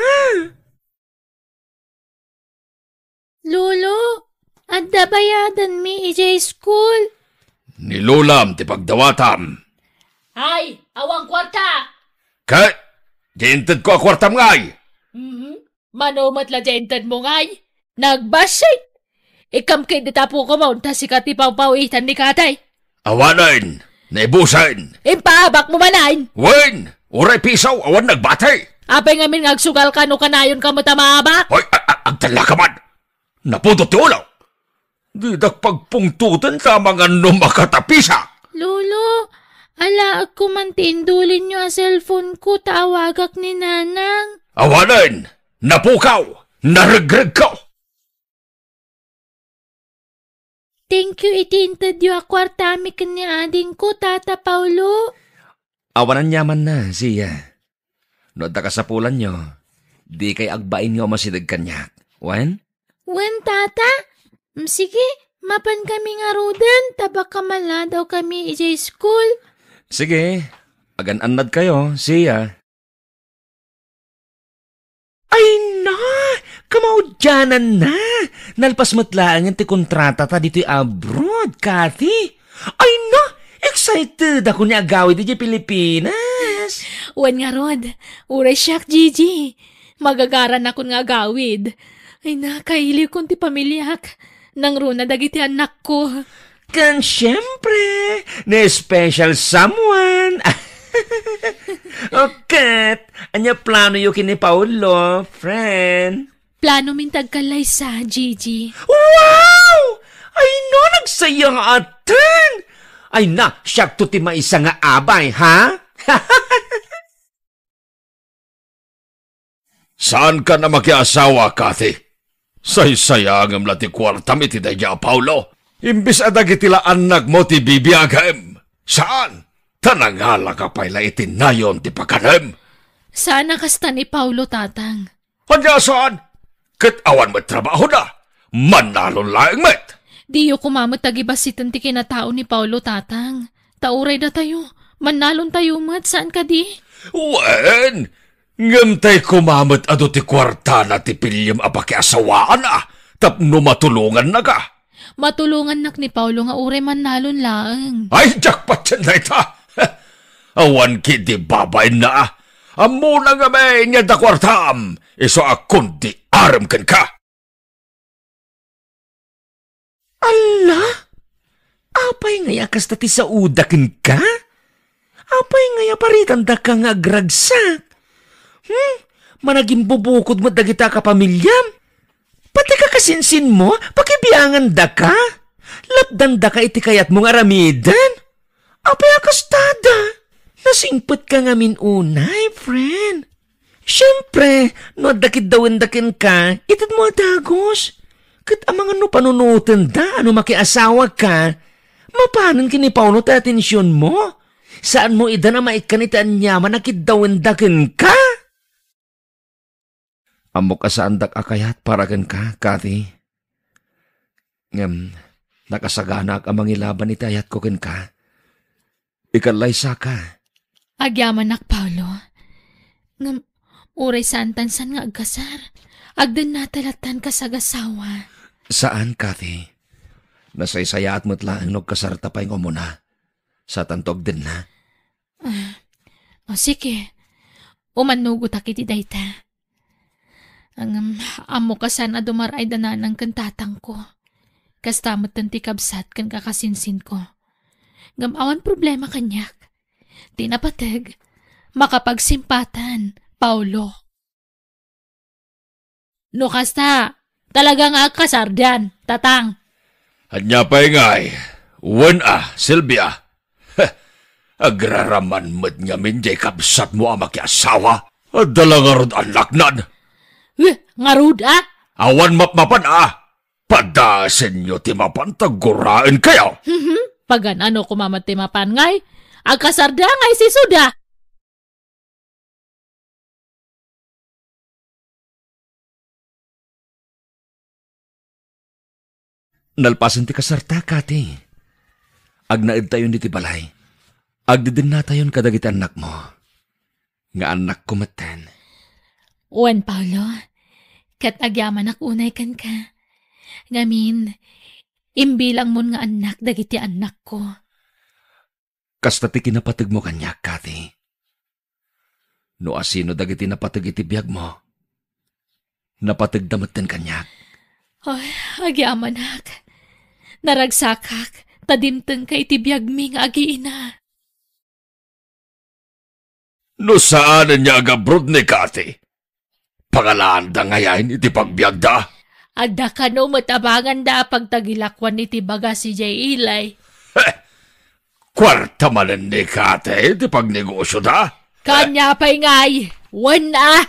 Lolo, adda bayadanmi idiay school. Ni Lolam ti pagdawatam. Ay, awan kuarta! Ket, di intedko a kuartam ngay? Mhm. Mano met la di intedmo ngay? Nagbassit! Ikkam ket dita pukomon ta sika ti pawpawitan ni Katay. Awanen, naibusen. Impaabakmo manen. Wen, uray piso, awan nagbati. Apay ngamin nga agsugalka no kanayonka met a maabak? Hoy, a-, a-, agtallaka man. Napudot ti ulo. Didak pagpungtoten ta amangan no makatapisak. Lolo, alaekko man ti indulinyo a cellphone ko ta awagak ni Nanang. Awanen, napukaw, naregregko. Thank you iti intedyo a kuartami ken ni adingko, Tata Paolo. Awan aniamanna, Zia. No adda kasapulanyo, dikay agbain nga umasideg kaniak. Wen? Wen, Tata. Mm, sige, mapankami ngaruden, ta baka maladawkami idiay school. Sige, agan-annadkayo, Zia. Ay na! Kamaudiananna! Nalpas met laengen ti kontratata ditoy abroad, Kathy! Ay na! Excited ako ni agawid idiay Pilipinas! Wen ngarud, uray siak, Gigi. Magagaranakon nga agawid. Ay na, kailiwkon ti pamiliak. Nangruna dagiti annakko. Ken siempre, ni special someone. O ket, ania planoyo ken ni Paolo, friend? Planomin ti agkallaysa, Gigi. Wow! Ay na, nagsayaaten! Ay na, siakto ti maysa nga abay, ha? Saankan a makiasawa, Kathy. Saysayangem la ti kuartam iti daydiay a Paolo. Imbes a dagiti la annakmo ti bibiagem. Saan? Ta nangalaka pay la iti nayon ti pakanem. Saan a kasta ni Paolo, Tatang. Ania saan? Ket awan met trabahona. Mannalon laeng met. Diyo koma met agibassiten ti kinatao ni Paolo, Tatang. ta uray datayo, mannalontayo met, saan kadi? Wen, ngem tay koma met adu ti kuartana ti piliem a pakiasawaana tapno matulongannaka. Matulongannak ni Paolo nga uray mannalon laeng. Ay, jackpot yan dayta! Awan ketdi babainna. Ammona ngamin nga adda kuartam, isu a kundi arem kenka. Alla! Apay ngay a kasta ti saoda kenka? Apay ngay a paritandaka nga agragsak? Hmm? Managimbubukod met dagita a kapamiliam? Pati kakasinsinmo, pakibiangandaka? Lapdandaka iti kayatmo nga aramiden? Apay a kastada? Nasingpetka ngamin unay, friend. Siempre, no adda kiddawenda kenka, itedmo a dagus. Ket amangan no panunotenda a no makiasawaka, mapanen ken ni Paolo ti atensionmo. Saanmo idan a maikkan iti aniaman a kiddawenda kenka. Ammok a saandak a kayat para kenka, Kathy. Ngem, nakasaganaak a mangilaban iti ayatko kenka. Ikalaysaka. Agyamanak, Paolo. Ngem, uray saan tansan nga agkasar, agdennata lattan kas agasawa. Saan, Kathy. Nasaysayaat met laeng no agkasarta pay nga umuna. Satanto agdenna. Ah, o, sige. Umannugotak iti dayta. Ngem, ammok a saan a dumar-ay da nanang ken tatangko. Kasta metten ti kabsat ken kakasinsinko. Ngem awan problema kaniak. Ti napateg, makapagsimpatan, Paolo. No kasta, talaga nga agkasardan, tatang. Ania pay ngay? Wen a, Silvia. Heh, agraraman met ngamin jay kabsatmo a makiasawa. Adda la ngarud annaknan. Eh, ngarud a? Awan mapmapan a. Padasenyo ti mapan ta guraenkayo. Mhm, pagan-ano koma met ti mapan ngay? Agkasarda ngay sisuda. Nalpasen ti kasarta, Kathy. Agnaedtayon iti balay. Agdedennatayon kadagiti annakmo. Nga annakko metten. Wen, Paolo, ket agyamanak unay kenka. Ngamin, imbilangmon nga annak dagiti annakko. Kasta ti kinapategmo kaniak, Kathy. No asino dagiti napateg iti biagmo, napategda metten kaniak. Ay, agyamanak. Naragsakak, ta dimtengka iti biagmi nga agiina. No saan nga agabrod ni Kathy, pangalaanda ngayen iti pagbiagda? Adda kano met a banganda a pagtagilakuan iti bagas idiay ili. Heh! Kuarta manen ni Kathy ti pagnegosioda? Kanya pay ngay, wen a!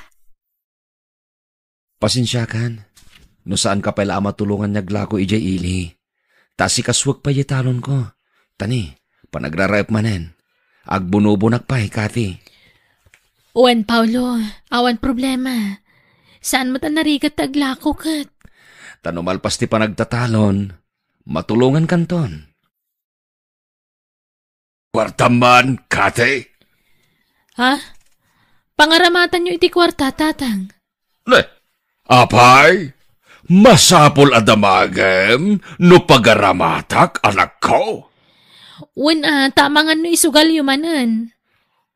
Pasensiakan, no saanka pay la a matulongan nga aglako idiay ili. Ta asikasuek pay diay talonko. Ta ni, panagraraep manen. Agbunobonak pay, Kathy. Wen, Paolo, awan problema. Saan met a narigat ti aglako ket. Ta no malpas ti panagtatalon, matulongankanton. Kuartam man, Kathy? Ha? Pangaramatanyo iti kuarta, tatang? Ne, apay, masapul a damagem no pagaramatak, anakko? Wen a, ta amangan no isugalyo manen.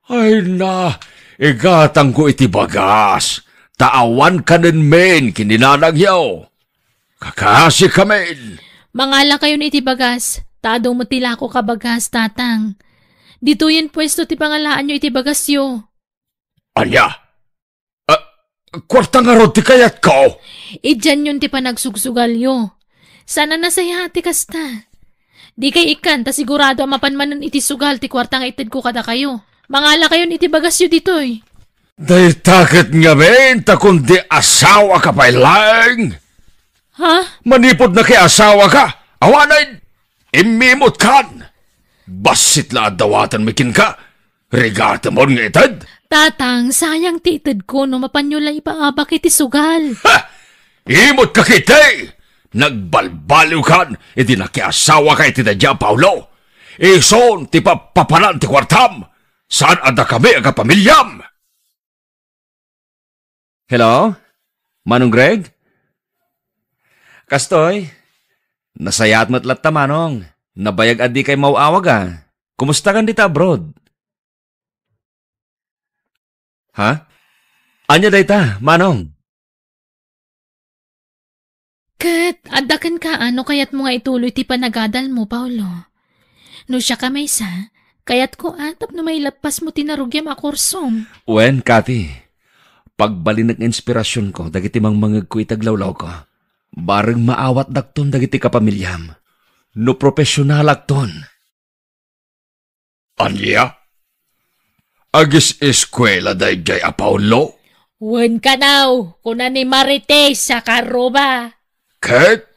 Ay na, igatangko iti bagas, ta awan kanen men ken ni nanangyo. Kakasikamin! Mangalakayon iti bagas, ta adu met ti lakok a bagas, tatang. Ditoyen puesto ti pangalaanyo iti bagasyo. Ania? Ah, kuarta ngarud ti kayatko? Idianyon ti panagsugsugalyo. Saan a nasayaat ti kasta. Dikay ikkan ta sigurado a mapan manen iti sugal ti kuarta nga itedko kadakayo. Mangalakayon iti bagasyo ditoy. Dayta ket ngamin ta kundi asawaka pay laeng. Ha? Manipud nakiasawaka, awanen, immimotkan. Bassit la a dawatenmi kenka, rigatemon nga ited. Tatang, sayang ti itedko no mapanyo la ipaabak iti sugal. Ha! Imotka ketdi! Nagbalbaliwkan idi nakiasawaka iti daydiay a Paolo. Isun ti papapanan ti kuartam. Saan a dakami a kapamiliam? Hello? Manong Greg? Kastoy, nasayaat met latta, Manong. Nabayag a dikay maw-awag, a. Kumusta kan dita abroad? Ha? Ania dayta, Manong? Ket adda kenka a no kayatmo nga ituloy ti panagadalmo, Paolo. No siak a maysa, kayatko a tapno mailappasmo ti narugiam a kursom. Wen, Kati, pagbalinek nga inspirasionko dagiti mangmangegko iti aglawlawko. Bareng maawatdakton dagiti kapamiliam no profesionalakton. Ania? Agiseskuela daydiay a Paolo? Wen kanaw, kuna ni Marites a Karuba. Ket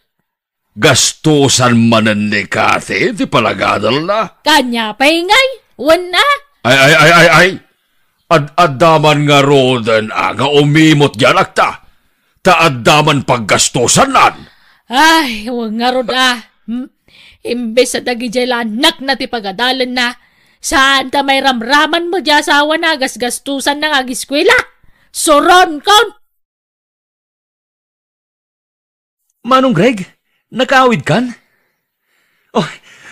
gastusan manen ni Kati ti panagadalna? Kanya pay ngay, wen a? Ay, ay, ay, ay, ay! Ad-adda man ngaruden a nga umimot diay anakta, ta adda man paggastusannan. Ay, wen ngarud a. Hmm? Imbes a dagidiay la anakna ti pagadalenna, saan ta mairamraman met diay asawana a gasgastusanna nga agiskuela. Suronkon! Manong Greg, nakaawidkan? Oh,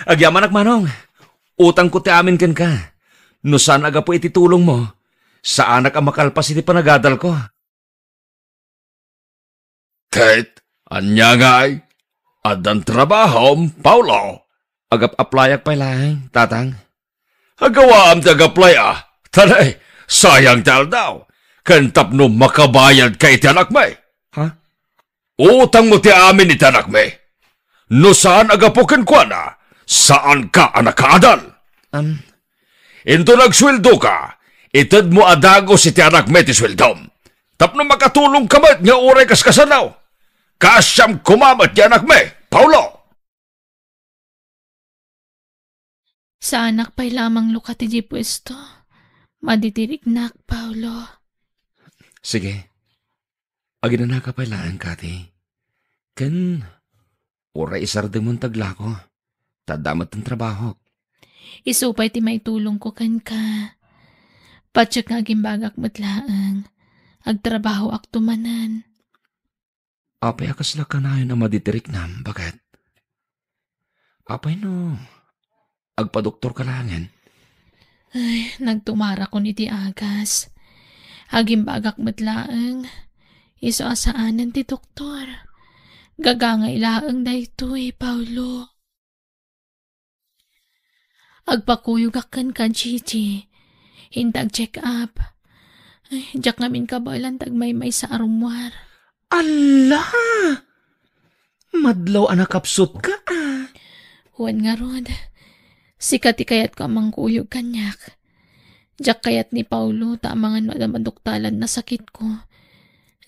agyamanak, Manong. Utangko ti amin kenka. No saan a gapu iti tulongmo, saanak a makalpas iti panagadalko. Ket ania ngay? Addan trabahom, Paolo? Agap-aplayak pay laeng, Tatang. Agawaam ti agaplay a, ta nay, sayang ti aldaw, ken tapno makabayadka iti anakmi. Ha? Utangmo ti amin iti anakmi. No saan a gapu kenkuana, saanka a nakaadal. Am. Inton agsueldoka, itedmo a dagus iti anakmi ti sueldom, tapno makatulongka met nga uray kaskasano. Kaasiam koma met ti anakmi, Paolo. Saanak pay lamang lukat idiay puesto. Madi ti riknak, Paolo. Sige. Aginanaka pay laeng, Kati. Ken, uray isardengmon ti aglako, ta adda met ti trabahok. Isu pay ti maitulongko kenka. Patiek nga agimbagak met laeng. Agtrabahoakto manen. Apay a kasla kanayon a madi ti riknam, baket? Apay no agpadoktorka laengen? Ay, nagtumarakon iti agas. Agimbagak met laeng, isu a saanen ti doktor. Gagangay laeng daytoy, Paolo. Agpakuyogak kenka, Gigi. Inta ag-check up. Ay, diak ngamin kabaelan ti agmaymaysa a rummuar. Alla! Madlaw a nakapsutka, a. Wen ngarud, sika ti kayatko a mangkuyog kaniak. Diak kayat ni Paolo ta amangan no adda maduktalan a sakitko.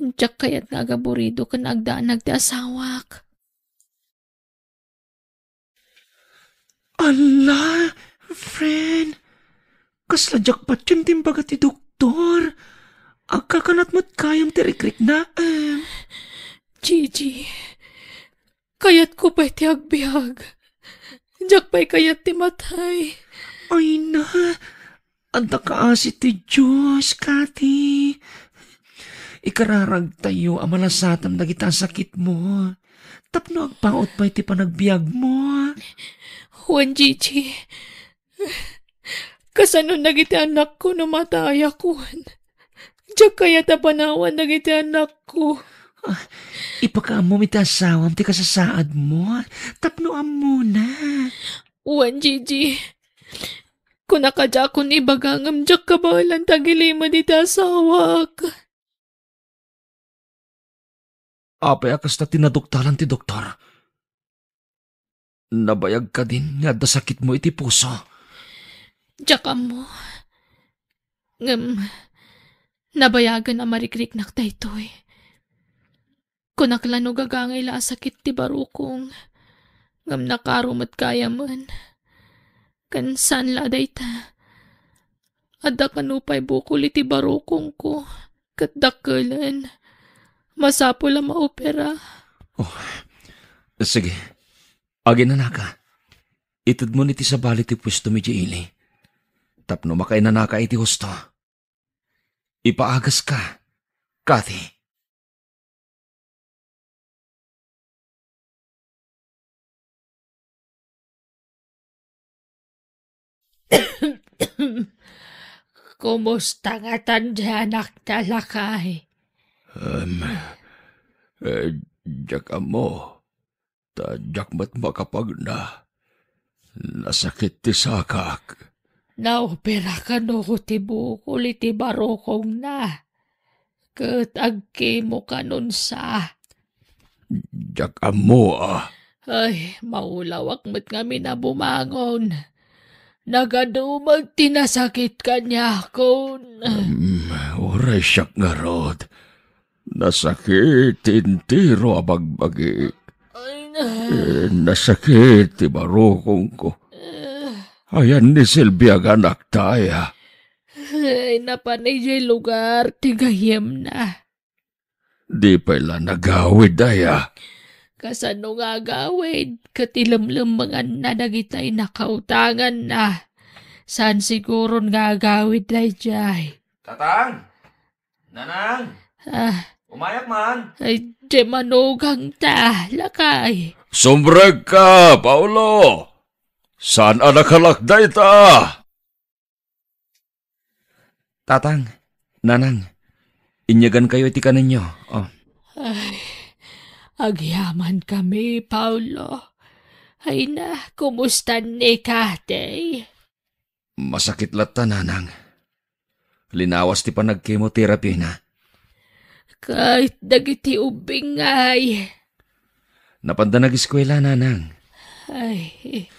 Diak kayat nga agaburido ken agdanag ti asawak. Alla, friend, kasla diak patien ti imbaga ti doktor. Agkakanat met gayam ti rikriknaem. Gigi, kayatko pay ti agbiag. Diak pay kayat ti matay. Ay na, adda kaasi ti Dios, Kati. Ikararagtayo a malasatem dagita a sakitmo, tapno agpaut pay ti panagbiagmo. Wen, Gigi, kasano dagiti anakko no matayakon? Diak kayat a panawan dagiti anakko. Ah, ipakaammom iti asawam ti kasasaadmo, tapno ammona. Wen, Gigi, kuna kadiakon ibaga ngem diak kabaelan ti agilimed iti asawak. Apay a kasta ti naduktalan ti doktor? Nabayag kadin nga adda sakitmo iti puso? Diak ammo. Ngem, nabayagen a marikriknak daytoy. Kunak la no gagangay la a sakit ti barukong, ngem nakaro met gayamen. Ken saan la a dayta, adda kano pay bukol iti barukongko ket dakkelen. Masapul a maopera. Oh, sige. Aginanaka. Itedmon iti sabali ti puestomi idiay ili, tapno makainanaka iti husto. Ipaagaska, Kathy. Kumusta ngatan ti anakta, lakay? Em, eh, diak ammo. Ta diak met makapagna. Nasakit ti sakak. Naopera kano ti bukol iti barukongna. Ket agkemo kanunsa. Diak ammo a. Ay, maulawak met ngamin a bumangon. Nagadu met ti nasakit kaniakon. Em, uray siak ngarud. Nasakit ti entero a bagbagik. Ay, na. Eh, nasakit ti barukongko. Ayan ni Silvia nga anakta aya? Ay, napan idiay lugar ti gayyemna. Di pay la nagawid aya? Kasano nga agawid? Ket ilemlemmenganna dagitay nakautanganna. Saan siguron nga agawid daydiay. Tatang! Nanang! Ah. Umayak man! Ay, di manugang ta, lakay. Sumrekka, Paolo! Saan a nakalak dayta? Tatang, Nanang, inyagankayo iti kanenyo. Oh. Ay, agyamankami, Paolo. Ay na, kumusta ni Kathy? Masakit latta, Nanang. Linawas ti panagkemoterapina. Ket dagiti ubbing ngay? Napanda nageskuela, Nanang. Ay.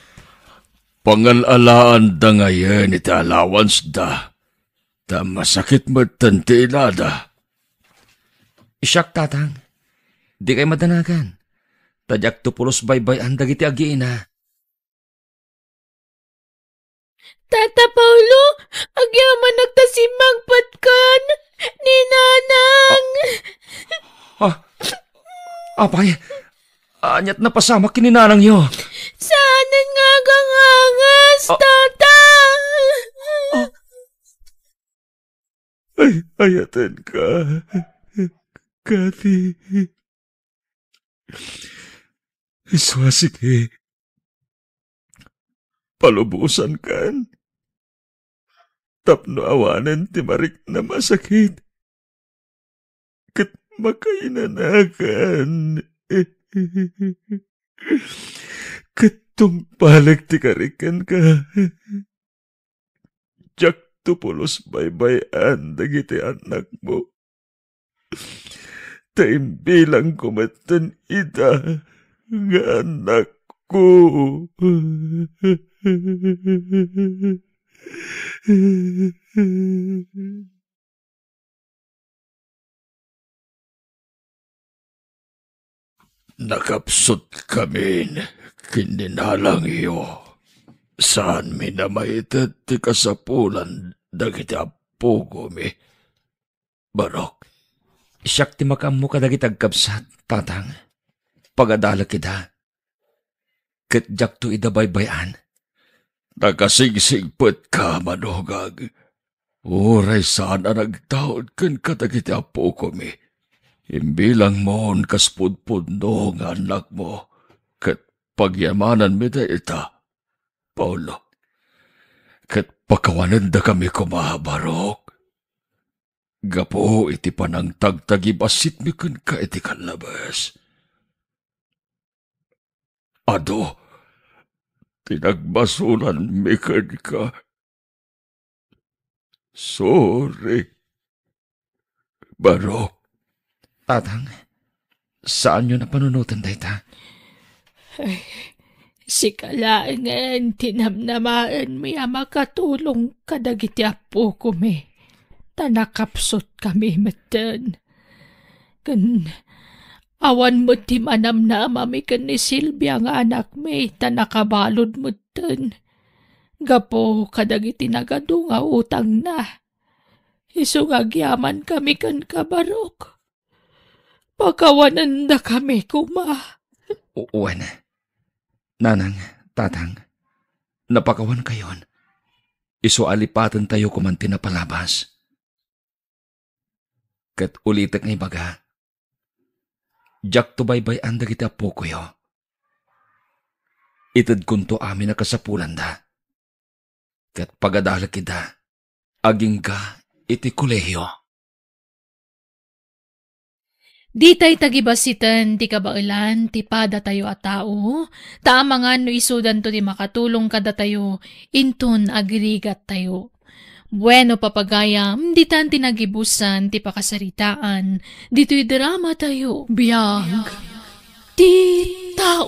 Pangal-alaanda ngayen iti allowance da, ta masakit metten ti inada. Siak, Tatang. Dikay madanagan. Ta diakto pulos baybay-an dagiti agiina. Tata Paolo, agyamanak ta simmangpet ken ni Nanang. Ah, apay, ania't napasamak ken ni Nanangyo? Saanen nga agangangas, Ah. Tata. Ah. Ay, ayatenka, Kathy. Isu a sika, palubosankan tapno awanen ti mariknam a sakit ket makainanakan. Ket tungpalek ti karik kenka. Diakto pulos baybay-an dagiti annakmo. Ta imbilangko metten ida nga annakko. Nakapsutkamin ken ni Nanangyo. Saanmin a maited ti kasapulan dagiti appokomi, Barok. Siak ti makaammo kadagiti agkabsat, Tatang. Pagadalek ida. Ket diakto ida baybay-an. Nakasigsigpetka, manugag. Uray saan a nagtaud ken kadagiti appokomi, imbilangmon kas pudpudno nga annakmo, ket pagyamananmi dayta, Paolo. Ket pakawanendakami koma, Barok. Gapu iti panangtagtagibasitmi kenka iti kallabes. Adu ti nagbasolanmi kenka. Sorry, Barok. Tatang, saanyon a panunoten dayta. Ay, sika laengen ti namnamaenmi a makatulong kadagiti appokomi, ta nakapsutkami metten. Ken awan met ti manamnamami ken ni Silvia nga anakmi, ta nakabalud metten gapu kadagiti nagadu nga utangna. Isu nga agyamankami kenka, Barok. Pakawanendakami koma. U-, wen, Nanang, Tatang, Napakawankayon, isu a lipatentayo koman ti napalabas. Ket ulitek nga ibaga, diakto baybay-an dagiti appokoyo. Itedkonto amin a kasapulanda, ket pagadalek ida agingga iti kolehio. Ditay tagibasiten ti kabaelan ti padatayo a tao, ta amangan no isudanto ti makatulong kadatayo inton agrigattayo. Bueno, papagayam, ditan ti nagibusan ti pakasaritaan ditoy dramatayo. Biag ti tao.